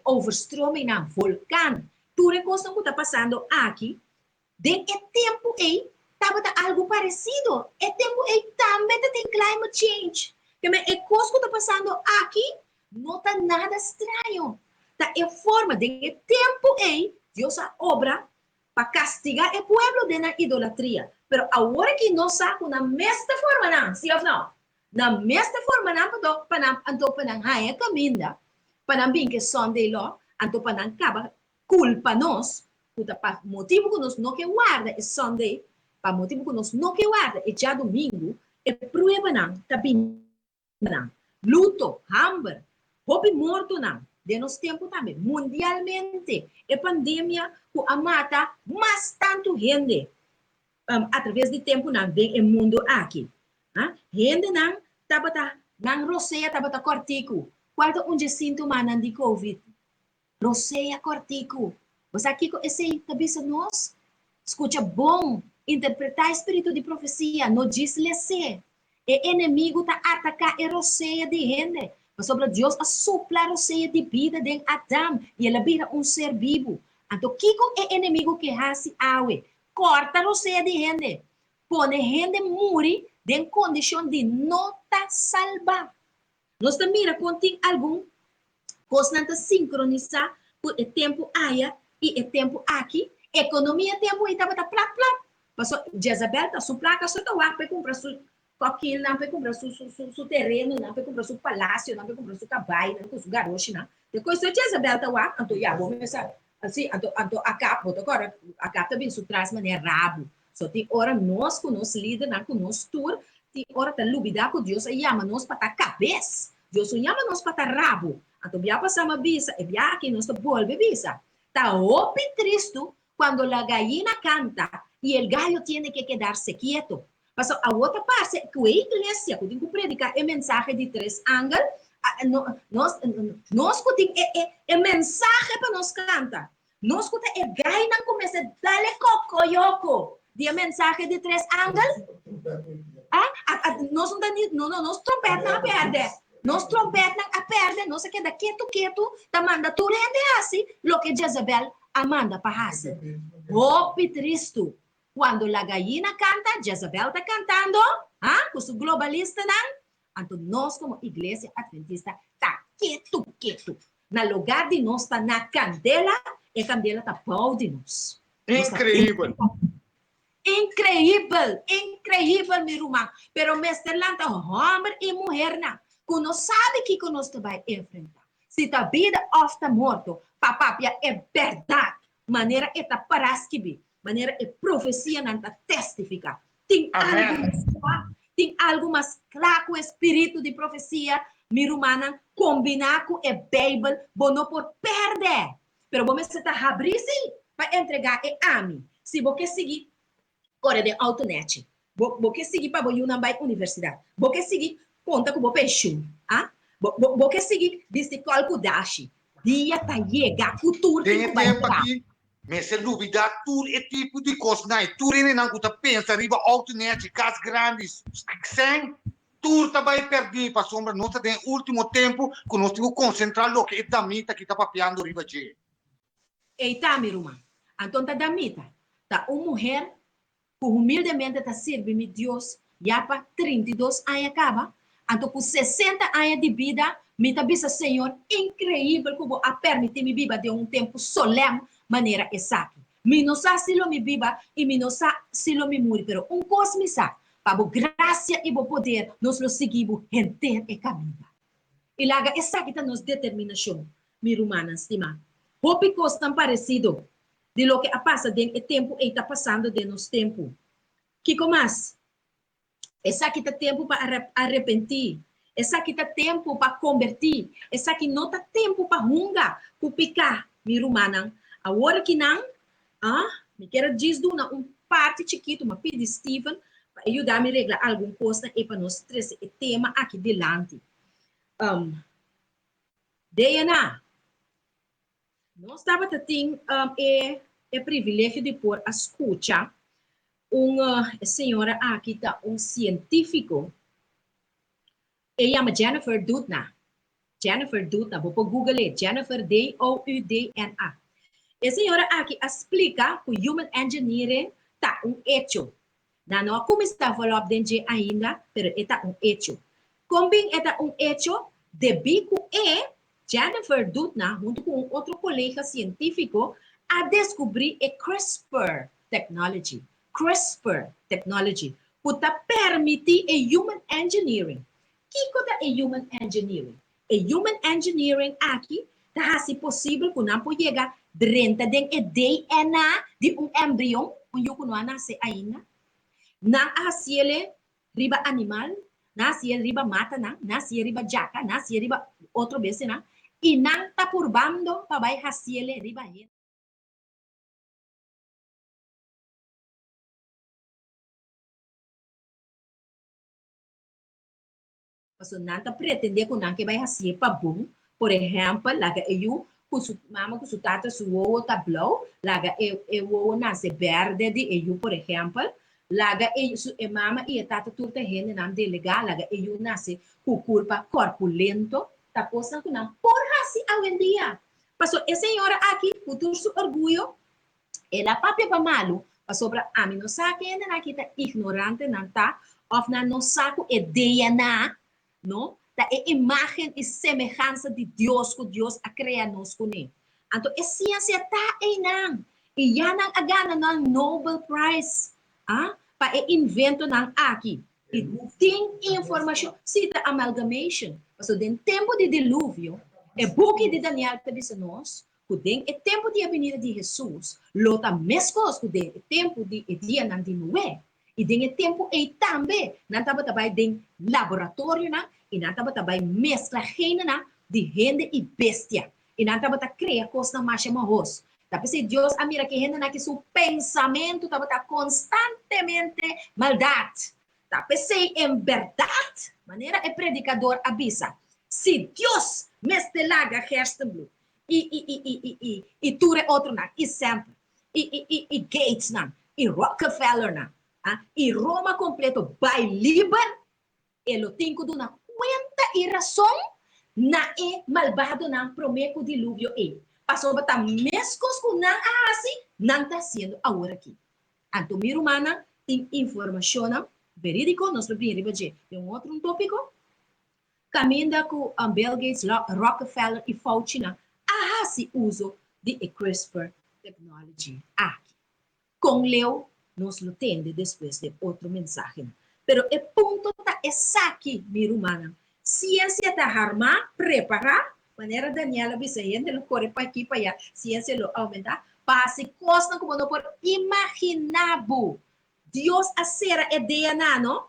overstromingnan, volkan, tur e kosnan ku ta pasando aki Den e tempu ei tabata algu paresido. E tempu ei tambe ta tin climate change. Keme e kos ku ta pasando aki no ta nada straño. Ta e forma den e tempu ei Dios a obra pa kastigá e pueblo den nan idolatria. Pero awor aki nos sa ku nan mes ta forma nan, si òf no? Nan mes ta forma nan pato pa nan anto pa nan haña kaminda pa nan bin ku e Sunday law anto pa nan kaba Kulpa nos, ku ta pa motibu ku nos no ke warda e Sunday, pa motibu ku nos no ke warda e djadumingu, e pruebanan ta bini nan. Luto, hamber, hopi mortonan den nos tempu tambe. Mundialmente, e pandemia ku a mata mas tantu hende atraves di tempunan den e mundu aki. Hendenan tabata, nan rosea tabata kòrtiku. Kual ta un dje síntomanan di covid? Rosea kòrtiku. Bo sa kiko esei ta bisa nos? Skucha bon, interpretá e spiritu di profesia, no djis les'é. E enemigu ta ataká e rosea di hende, pasobra Dios a supla rosea di bida den Adam i el a bira un ser bibu. Anto kiko e enemigu ke hasi awe? Kòrta rosea di hende, pone hende muri den kondishon di no ta salbá. Nos ta mira kon tin algun kosnan ta sinkronisá ku e tempu aya i e tempu aki. Ekonomia tempu ei tabata plat plat. Paso Jezabel ta su plaka so ta wak pa e kumpra su kòkilnan, pa e kumpra su su su terenonan, pa e kumpra su palasionan, pa e kumpra su kabainan ku su garoshinan. Te kos so Jezabel ta wak, anto ya bo mester sa si anto anto Akab bo ta kòrda Akab ta bin su tras manera rabu. So tin ora nos ku nos lidernan ku nos tur tin ora ta lubidá ku Dios a yama nos pa ta kabes. Dios no yama nos pa ta rabu. Anto bia pasá mi a bisa, e bia aki nos ta bolbe bisa, ta hopi tristu cuando la gallina canta y el gallo tiene que quedarse quieto. Pasobra awor ta parse ku e iglesia ku tin ku prediká e mensahe di tres angel, nos nos ku tin e e mensahe pa nos kanta. Nos ku ta e gainan ku mester dale kokoyoko di e mensahe di tres angel? Ah, nos no ta ni, no, no, nos trompetnan a pèrdè. Nos trompetnan a pèrdè, nos a keda ketu ketu ta manda tur hende hasi loke Jezebel a manda pa hasi. Hopi tristu. Cuando la gallina canta, Jezebel ta cantando, ah, cu su globalistanan. Anto nos como Iglesia Adventista ta ketu ketu. Na lugar di nos ta na candela, e candela ta bou di nos. Increíbel. Increíbel, increíbel mi ruman. Pero mester lanta homber y muhernan cu no sabi kico nos ta bay enfrenta. Si ta bida of ta morto, pa papia e berdad manera e ta para skibi, manera e profecianan ta testifica. Tin algu mas kla, tin algu mas kla ku e spiritu di profesia, mi rumannan, kombiná ku e Beibel, bo no por pèrdè. Pero bo mester ta habrí sí pa entregá e ami. Si bo ke sigui kore den outo nèchi, bo bo ke sigui pa bo yunan bai universidat, bo ke sigui konta ku bo penshun, a? Bo, bo, bo ke sigui bisti kòl ku dashi. Dia ta yega ku tur Den tin e ku bai tempu traha. aki, mester lubidá tur e tipo di kosnan i tur hendenan ku ta pensa riba outo nèchi, kas grandi, sèn, tur ta bai pèrdí pasobra nos ta den e último tempu ku nos tin ku konsentrá loke e damita aki ta papiando riba dje. Ei ta, mi ruman. Anton ta damita ta un muher ku humildemente ta sirbi mi Dios ya pa 32 aña kaba, anto ku 60 aña di bida mi ta bisa Señor, inkreibel ku bo a permití mi biba den un tempu solèm manera esaki. Mi no sa si lo mi biba i mi no sa si lo mi muri, pero un kos mi sa, pa bo grasia i bo poder nos lo sigui bo henter e kaminda. I laga esaki ta nos determinashon, mi rumannan stimá. Hopi kosnan paresido di loke a pasa den e tempu ei ta pasando den nos tempu. Kiko mas? Esaki ta tempu pa arepentí. Esaki ta tempu pa kombertí. Esaki no ta tempu pa hunga ku piká, mi rumannan. Awor akinan, ah, mi kier a djis duna un parti chikitu, mi a pidi Steven pa e yuda mi regla algun kosnan ei pa nos trese e tema aki dilanti. Um, DNA. Nos tabata tin um, e, e privilegio di por a skucha un uh, e señora aki ta un sientífiko. E yama Jennifer Doudna. Jennifer Doudna, bo por Google e, Jennifer D-O-U-D-N-A. E señora aki a splika ku human engineering ta un hecho. Nan no a kuminsá volop den dje ainda, pero e ta un hecho. Kon bin e ta un hecho? Debí ku e, Jennifer Doudna, huntu ku un otro kolega sientífiko, a deskubrí e CRISPR technology, CRISPR technology, ku ta permití e human engineering. Kiko ta e human engineering? E human engineering aki ta hasi posibel ku nan por yega drenta den e DNA di un embrion, un yu ku no a nase ainda. Nan a hasiel riba animal, nan a hasiel riba matanan, nan a hasiel riba djaka, nan a hasiel riba otro bestianan, i nan ta purbando pa bai hasiel riba hende. Pasobra nan ta pretendé ku nan ke bai hasié pa bon. Por ehèmpel, laga e yu ku su mama ku su tata su wowo ta blou, laga e e wowo nase bèrdè di e yu, por ehèmpel. Laga e su e mama i e tata tur ta hendenan delegá, laga e yu nase ku kurpa korpulento. Ta kosnan ku nan por hasi awendia. Pasobra e señora aki, ku tur su orguyo, El a papia pa malu, pasobra ami no sa ke hendenan aki ta ignorante nan ta òf nan no sa ku e DNA, no, ta e imágen i semehansa di Dios ku Dios a krea nos kuné. Anto e siensia ta einan i ya nan a gana nan Nobel Prize, ah, pa e inventonan aki. I tin informashon, sí, ta amalgamation, pasobra den tempu di diluvio, e buki di Daniel ta bisa nos ku den e tempu di e binida di Hesus lo ta meskos ku den e tempu di e dianan di Noe. I den e tempu ei tambe nan tabata bai den laboratorionan i nan tabata bai meskla genenan di hende i bestia, i nan tabata krea kosnan masha mahos. Ta p'esei Dios a mira ku e hendenan aki su pensamentu tabata konstantemente maldat. Ta p'esei en bèrdat, manera e predikador a bisa, Si Dios mester laga gerstenbloed i i i i i i i tur e otronan, i Semper, i i i i Gatesnan, i Rockefellernan, ah, i Roma kompleto bai liber, e lo tin ku duna kuenta i rason na e malbadonan promé ku diluvio ei, pasobra ta meskos ku nan a hasi, nan ta hasiendo aworakí. Anto mi rumannan tin informashonnan verídiko, nos lo bini riba dje den un otro un tópiko, Kaminda ku Bill Gates, Rockefeller i Faucinan a hasi uso di e CRISPR technology aki. Kon leu nos lo tende despues den otro mensahenan. Pero e punto ta esaki, mi rumannan, siensia ta harmá, prepará, manera Daniel a bisa, hende lo kore pa aki pa ayá, siensia lo oumentá, pa hasi kosnan ku bo no por imaginá bo. Dios a sera e DNA, no?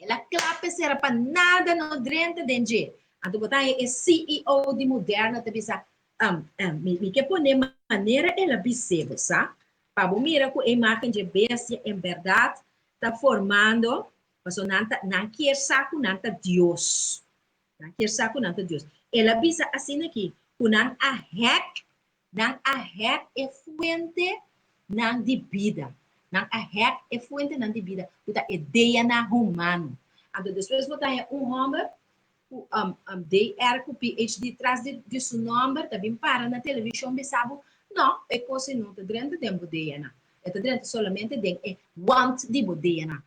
El a klap e sera pa nada no drenta den dje. Anto bo ta haña e CEO di Moderna ta bisa, um, um, mi, mi ke pone manera el a bis'é, bo sa, pa bo mira ku e imágen dje bestia en bèrdat ta formando, pasobra nan ta, nan kier sa ku nan ta Dios. Nan kier sa ku nan ta Dios. El a bisa asina aki ku nan a hack, nan a hack e fuente nan di bida. Nan a hack e fuente nan di bida ku ta e DNA humano. Anto despues bo ta haña un hòmber ku um, um, DR ku PhD tras di, di su nòmber ta bin para na televishon bisa bo, no, e kos ei no ta drenta den bo DNA. E ta drenta solamente den e want di bo DNA.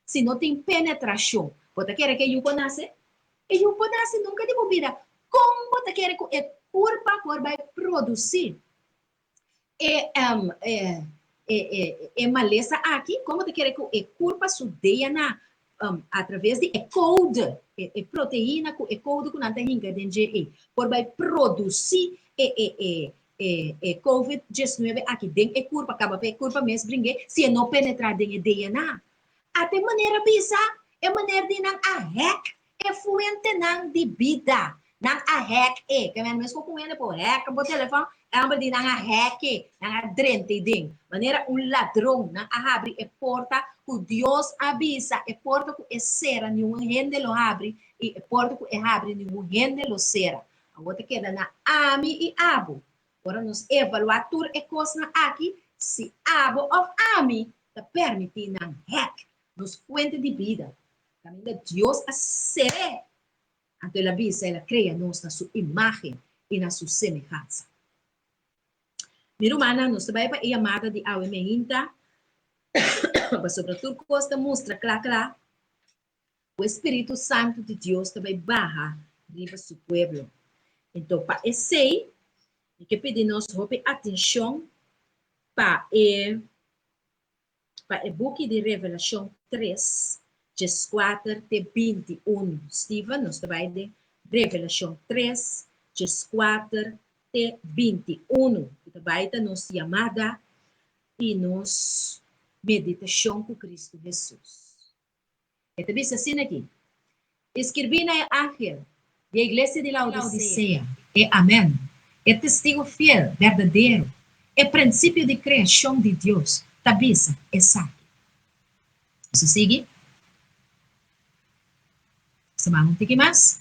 Si no tin penetrashon, bo ta kere ku e yu por nase? E yu por nase nunka di bo bida. Kon bo ta kere ku e kurpa por bai produsí e e malesa aki? Kon bo ta kere ku e kurpa su DNA atraves di e kode, e proteina ku e kode ku nan ta hinka den dje ei, por bai produsí e e e e e covid diesnuebe aki den e kurpa, kaba pa e kurpa mes bring'é si e no penetrá den e DNA. Ata e manera bisa, e manera di nan a hack e fuentenan di bida. Nan a hack e. Ke men mes ku ku hende por hack bo telefòn, e hòmber di nan a hack e, nan a drenta ei den. Manera un ladron, nan a habri e porta ku Dios a bisa, e porta ku e sera niun hende lo habri i e porta ku e habri ningun hende lo sera. Awor ta keda na ami i abo. Ora nos evaluá tur e kosnan aki, si abo òf ami ta permití nan hèk nos fuente di bida, kaminda Dios a ser'é, anto el a bisa el a krea nos na su imágen i na su semehansa. Mi rumannan, nos ta bai pa e yamada di awe meinta, pasobra tur kos ta mustra kla kla ku e Spiritu Santu di Dios ta bai baha riba su pueblo. Enton pa esei, mi ke pidi nos hopi atenshon pa e pa e buki di Revelashon tres, djeskuater te 21. Steven, nos ta bai den Revelashon tres, djeskuater te 21, ku ta bai ta nos yamada i nos meditashon ku Kristu Hesus. E ta bisa asina aki, Skirbí na e angel di e iglesia di Laodisea, E Amen, e testigu fiel, berdadero, e prinsipio di kreashon di Dios, ta bisa esaki. Nos a sigui. Nos ta ban un tiki mas.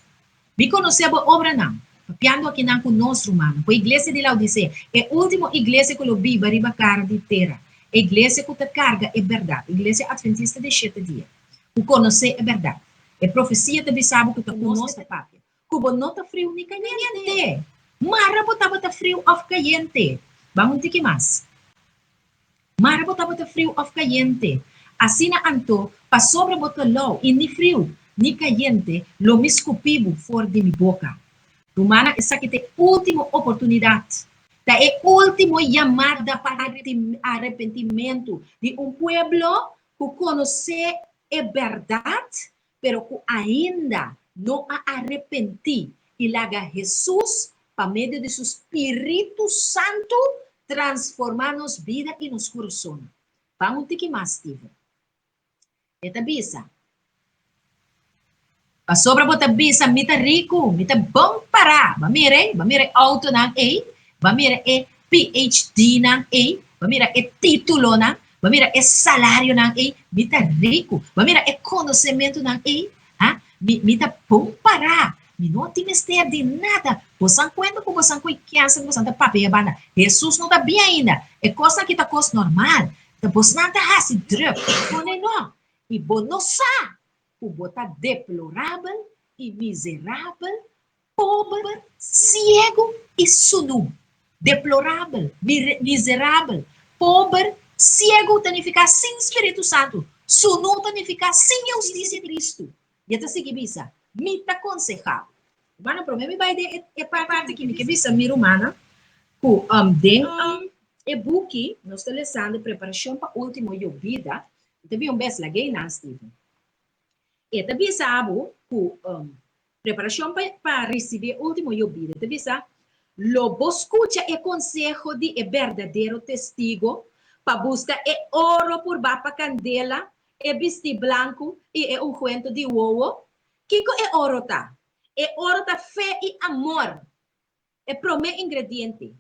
Mi konosé bo obranan, papiando akinan ku nos, rumannan, ku e iglesia di Laodisea, e último iglesia ku lo biba riba kara di tera, e iglesia ku ta karga e bèrdat, iglesia Atventista di shete dia, ku konosé e bèrdat. E profesia ta bisa bo ku ta ku nos ta papia, ku bo no ta friu ni kayente. Mara bo tabata friu òf kayente. Ban un tiki mas. Mara bo tabata friu òf kayente. Asina anto, pasobra bo ta lou i ni friu ni kayente, lo mi skupi bo for di mi boka. Rumannan, esaki ta e último oportunidat. Ta e último yamada pa arepentimentu di un pueblo ku konosé e bèrdat, pero ku ainda no a arepentí i laga Hesus, pa medio di su spiritu santu, transformá nos bida i nos kurasonnan. Ban un tiki mas, Steven. E ta bisa, Pasobra bo ta bisa, Mi ta riku, mi ta bon pará. Bo a mira ei? Bo a mira e outonan ei? Bo a mira e PhD-nan ei? Bo a mira e títulonan? Bo a mira e salarionan ei? Mi ta riku. Bo a mira e konosementunan ei? Ha? Mi, mi ta bon pará. Mi no tin mester di nada. Bosan kuenta ku bosan ku e kènsa ku bosan ta papia e banda. Hesus no ta bin ainda. E kosnan aki ta kos normal. Ta bosnan ta hasi drùk. Pone no. I bo no sa ku bo ta deplorabel i miserabel, pober, siegu i sunú. Deplorabel, miserabel, pober, siegu ta nifiká sin Spiritu Santu. Sunú ta nifiká sin e hustisia di Kristu. I e ta sigui bisa, Mi ta konsehá bo. Rumannan, promé mi bai den e parti aki, mi ke bisa mi rumannan ku den e buki nos ta lesando Preparashon pa Último Yobida, Mi ta bin un bes lag'é nan, Steven. E ta bisa bo ku preparashon pa pa risibí e último yobida. E ta bisa, Lo bo skucha e konseho di e berdadero testigo pa buska e oro purbá pa kandela, e bistí blanku i e ungwento di wowo? Kiko e oro ta? E oro ta fe i amor. E promé ingrediente.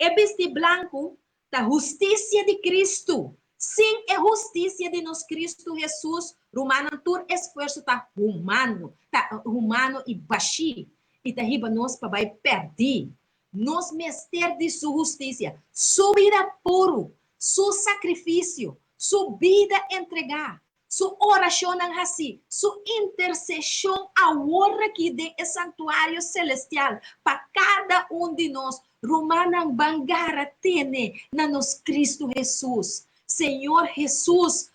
E bisti blanku ta hustisia di Kristu. Sin e hustisia di nos Kristu Hesus, rumannan, tur esfuerso ta humano, ta humano i bashí, i ta hiba nos pa bai pèrdí. Nos mester di su hustisia, su bida puru, su sakrifisio, su bida entregá, su orashonnan hasí, su interseshon aworakí den e santuario selestial pa kada un di nos. Rumannan, ban gara tene na nos Kristu Hesus. Señor Hesus,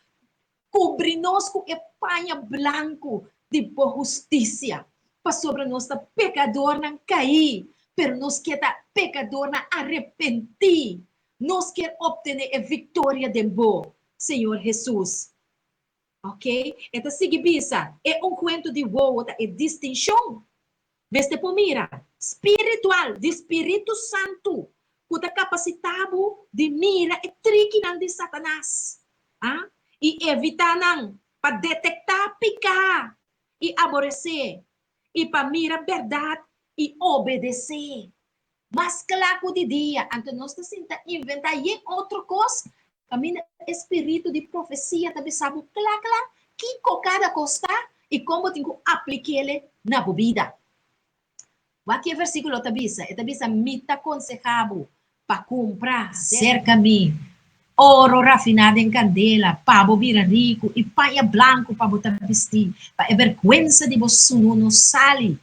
kubri nos ku e paña blanku di bo hustisia, pasobra nos ta pekadornan kaí, pero nos ke ta pekadornan arepentí. Nos kier obtené e viktoria den bo, Señor Hesus. Ok, e ta sigui bisa, e ungwento di wowo ta e distinshon. Mester por mira, spiritual, di Spiritu Santu, ku ta kapasitá bo di mira e trikinan di Satanas, ah, i evitá nan, pa detektá piká i aboresé, i pa mira bèrdat i obedesé. Mas kla ku di dia, anto nos ta sinta inventá yen otro kos, kaminda e spiritu di profesia ta bisa bo kla kla kiko kada kos ta i kon bo tin ku aplik'el na bo bida. Wak ki e versíkulo ta bisa? E ta bisa, Mi ta konsehá bo pa kumpra serka mi oro rafiná den kandela pa bo bira riku i paña blanku pa bo ta bistí, pa e bèrgwensa di bo sunú no sali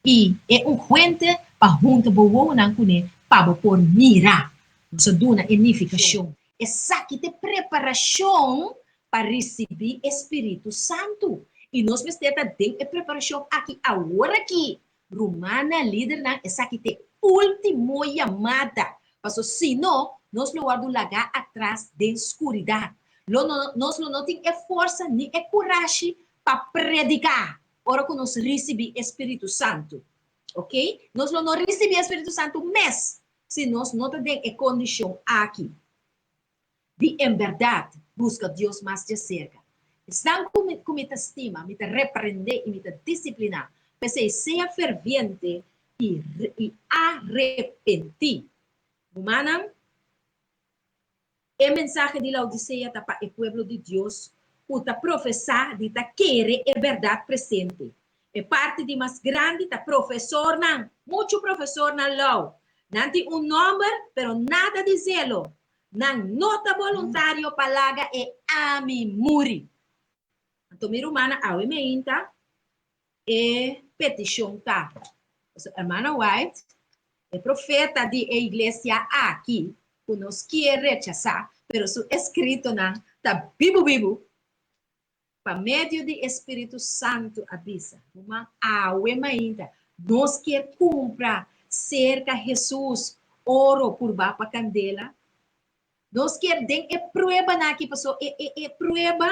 I e ungwente pa hunta bo wowonan kuné pa bo por mira. Nos a duna e nifikashon. Esaki ta e preparashon pa risibí e Spiritu Santu. I nos mester ta den e preparashon aki aworakí. Rumannan, lidernan, esaki ta e último yamada. Paso si no, nos lo wòrdu lagá atras den skuridat. Lo no, nos lo no tin e forsa ni e kurashi pa prediká. Ora ku nos risibí e Spiritu Santu. Ok? Nos lo no risibí e Spiritu Santu mes si nos no ta den e kondishon aki di en bèrdat buska Dios mas djaserka. Esnan ku mi, ku mi ta stima, mi ta reprendé i mi ta disipliná. P'esei, sea ferviente i, i arepentí. Rumannan, E mensahe di Laodisea ta pa e pueblo di Dios ku ta profesá di ta kere e bèrdat presente. E parti di mas grandi ta profesornan, muchu profesornan lou. Nan tin un nòmber, pero nada di zelo. Nan no ta boluntario pa laga e ami muri. Anto mi rumannan awe meinta e petishon ta. Pasobra Hermana White, e profeta di e iglesia aki, ku nos kier rechasá, pero su eskritonan ta bibu bibu, pa medio di e Spiritu Santu a bisa, Ruman, awe mainta nos kier kumpra serka Hesus oro purbá pa kandela. Nos kier den e pruebanan aki, paso e e e prueba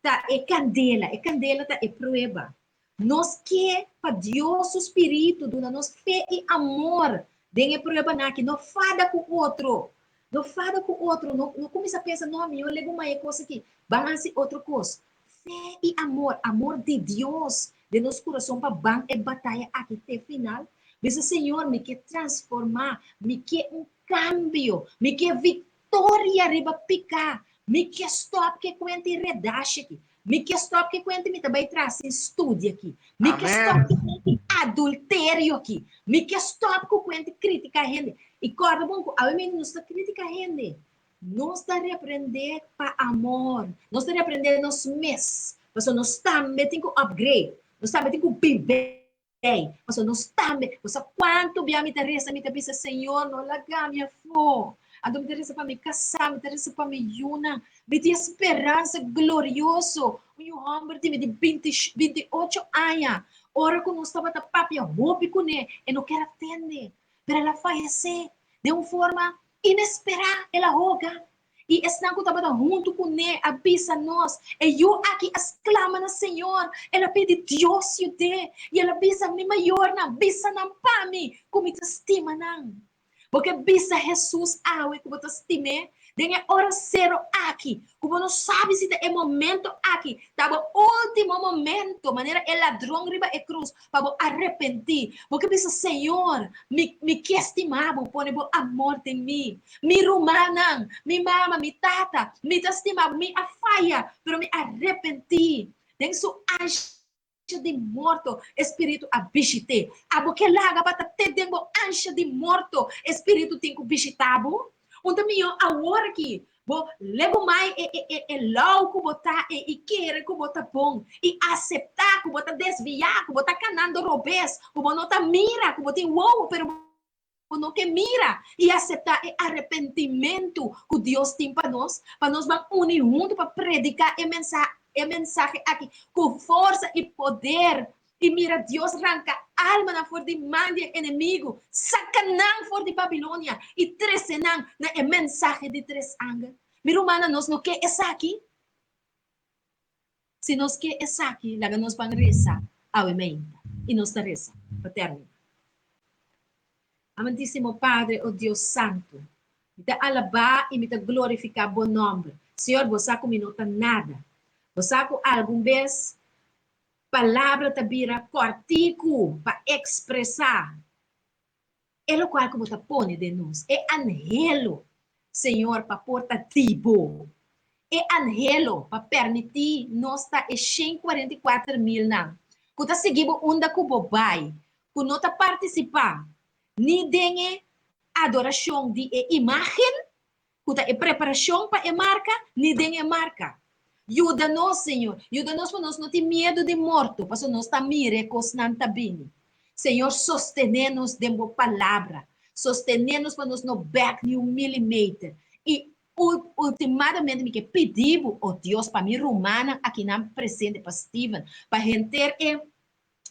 ta e kandela, e kandela ta e prueba. Nos ke pa Dios su spiritu duna nos fe i amor den e pruebanan aki. No fada ku otro, no fada ku otro, no no kuminsá pensa, no, mi no legu mai e kos aki, ban hasi otro kos. Fe i amor, amor di Dios den nos kurason pa ban e bataya aki te final. Bisa, Señor, mi ke transformá, mi ke un Kambio! Mi ke viktoria riba piká! Mi ke stòp ke kuenta i redashi aki. Mi ke stòp ke kuenta mi ta bai tras sin studia aki. Mi ke stòp ke kuenta i adulterio aki. Mi ke stòp ku kuenta i kritiká hende. I kòrda bon ku awe mindi nos ta kritiká hende. Nos ta reprendé pa amor. Nos ta reprendé nos mes. Pasobra nos tambe tin ku upgrade. Nos tambe tin ku biba. Ei, pasobra nos tambe, bo sa kuantu bia mi ta resa, mi ta bisa, Señor, no laga mi afó. Anto mi ta resa pa mi kasá, mi ta resa pa mi yunan. Mi tin e speransa glorioso. Un yu hòmber di mi di binti, binti ocho aña, ora ku nos tabata papia hopi kuné, e no ker a tende. Pero el a fayesé den un forma inesperá, el a hoga. I esnan ku tabata huntu kuné a bisa nos, E yu aki a sklama na Señor, el a pidi Dios yud'é, i el a bisa mi mayornan, Bisa nan pa mi ku mi ta stima nan. Bo ke bisa Hesus awe ku bo ta stim'é den e ora sero aki, ku bo no sabi si ta e momento aki ta bo último momento, manera e ladron riba e krus, pa bo arepentí. Bo ke bisa, Señor, mi, mi ke stima bo, pone bo amor den mi. Mi rumannan, mi mama, mi tata, mi ta stima bo, mi a faya, pero mi a arepentí. Den su ansha di morto, e Spiritu a bishit'é. Abo ke laga pa ta te den bo ansha di morto e Spiritu tin ku bishitá bo? Un ta mihó awor aki bo legumai e e e e lou ku bo ta e i kere ku bo ta bon i aseptá ku bo ta desviá, ku bo ta kanando robes, ku bo no ta mira, ku bo tin wowo pero bo no ke mira i aseptá e arepentimentu ku Dios tin pa nos, pa nos ban uni huntu pa prediká e mensahe e mensahe aki ku forsa i poder i mira Dios ranka almanan for di man di e enemigu, saka nan for di Babilonia i trese nan na e mensahe di tres angel. Mi rumannan, nos no ke esaki? Si nos ke esaki, laga nos ban resa awe meinta. I nos ta resa pa termina. Amantísimo Padre, o Dios Santu, mi ta alabá i mi ta glorifiká Bo nòmber. Señor, Bo sa ku mi no ta nada. Bo sa ku algun bes palabra ta bira kòrtiku pa ekspresá E lokual ku bo ta pone den nos, e anhelo, Señor, pa por ta di bo, e anhelo pa permití nos ta e 144 milnan ku ta sigui bo unda ku bo bai, ku no ta partisipá ni den e adorashon di e imágen, ku ta e preparashon pa e marka, ni den e marka. Yuda nos, Señor. Yuda nos pa nos no tin miedu di morto, pasobra nos ta mira e kosnan ta bini. Señor, sostené nos den bo palabra. Sostené nos pa nos no bèk ni un milimeter. I ultimadamente mi ke pidi bo, o Dios, pa mi rumannan akinan presente, pa Steven, pa henter e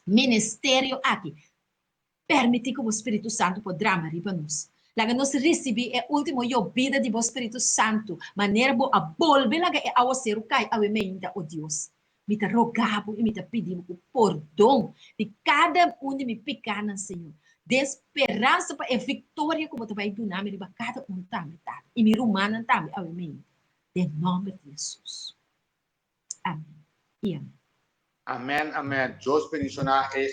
ministerio aki, Permití ku bo Spiritu Santu por drama riba nos. Laga nos risibí e último yobida di bo Spiritu Santu, manera bo a bolbe laga e awaseru kai awe meinta, o Dios. Mi ta roga bo i mi ta pidi bo ku pordon di kada un di mi pikánan, Señor, den speransa pa e viktoria ku bo ta bai duna mi riba kada un tambe, Tata, i mi rumannan tambe awe meinta. Den nòmber di Hesus. Amèn i amèn. Amèn, amèn. Dios bendishoná e.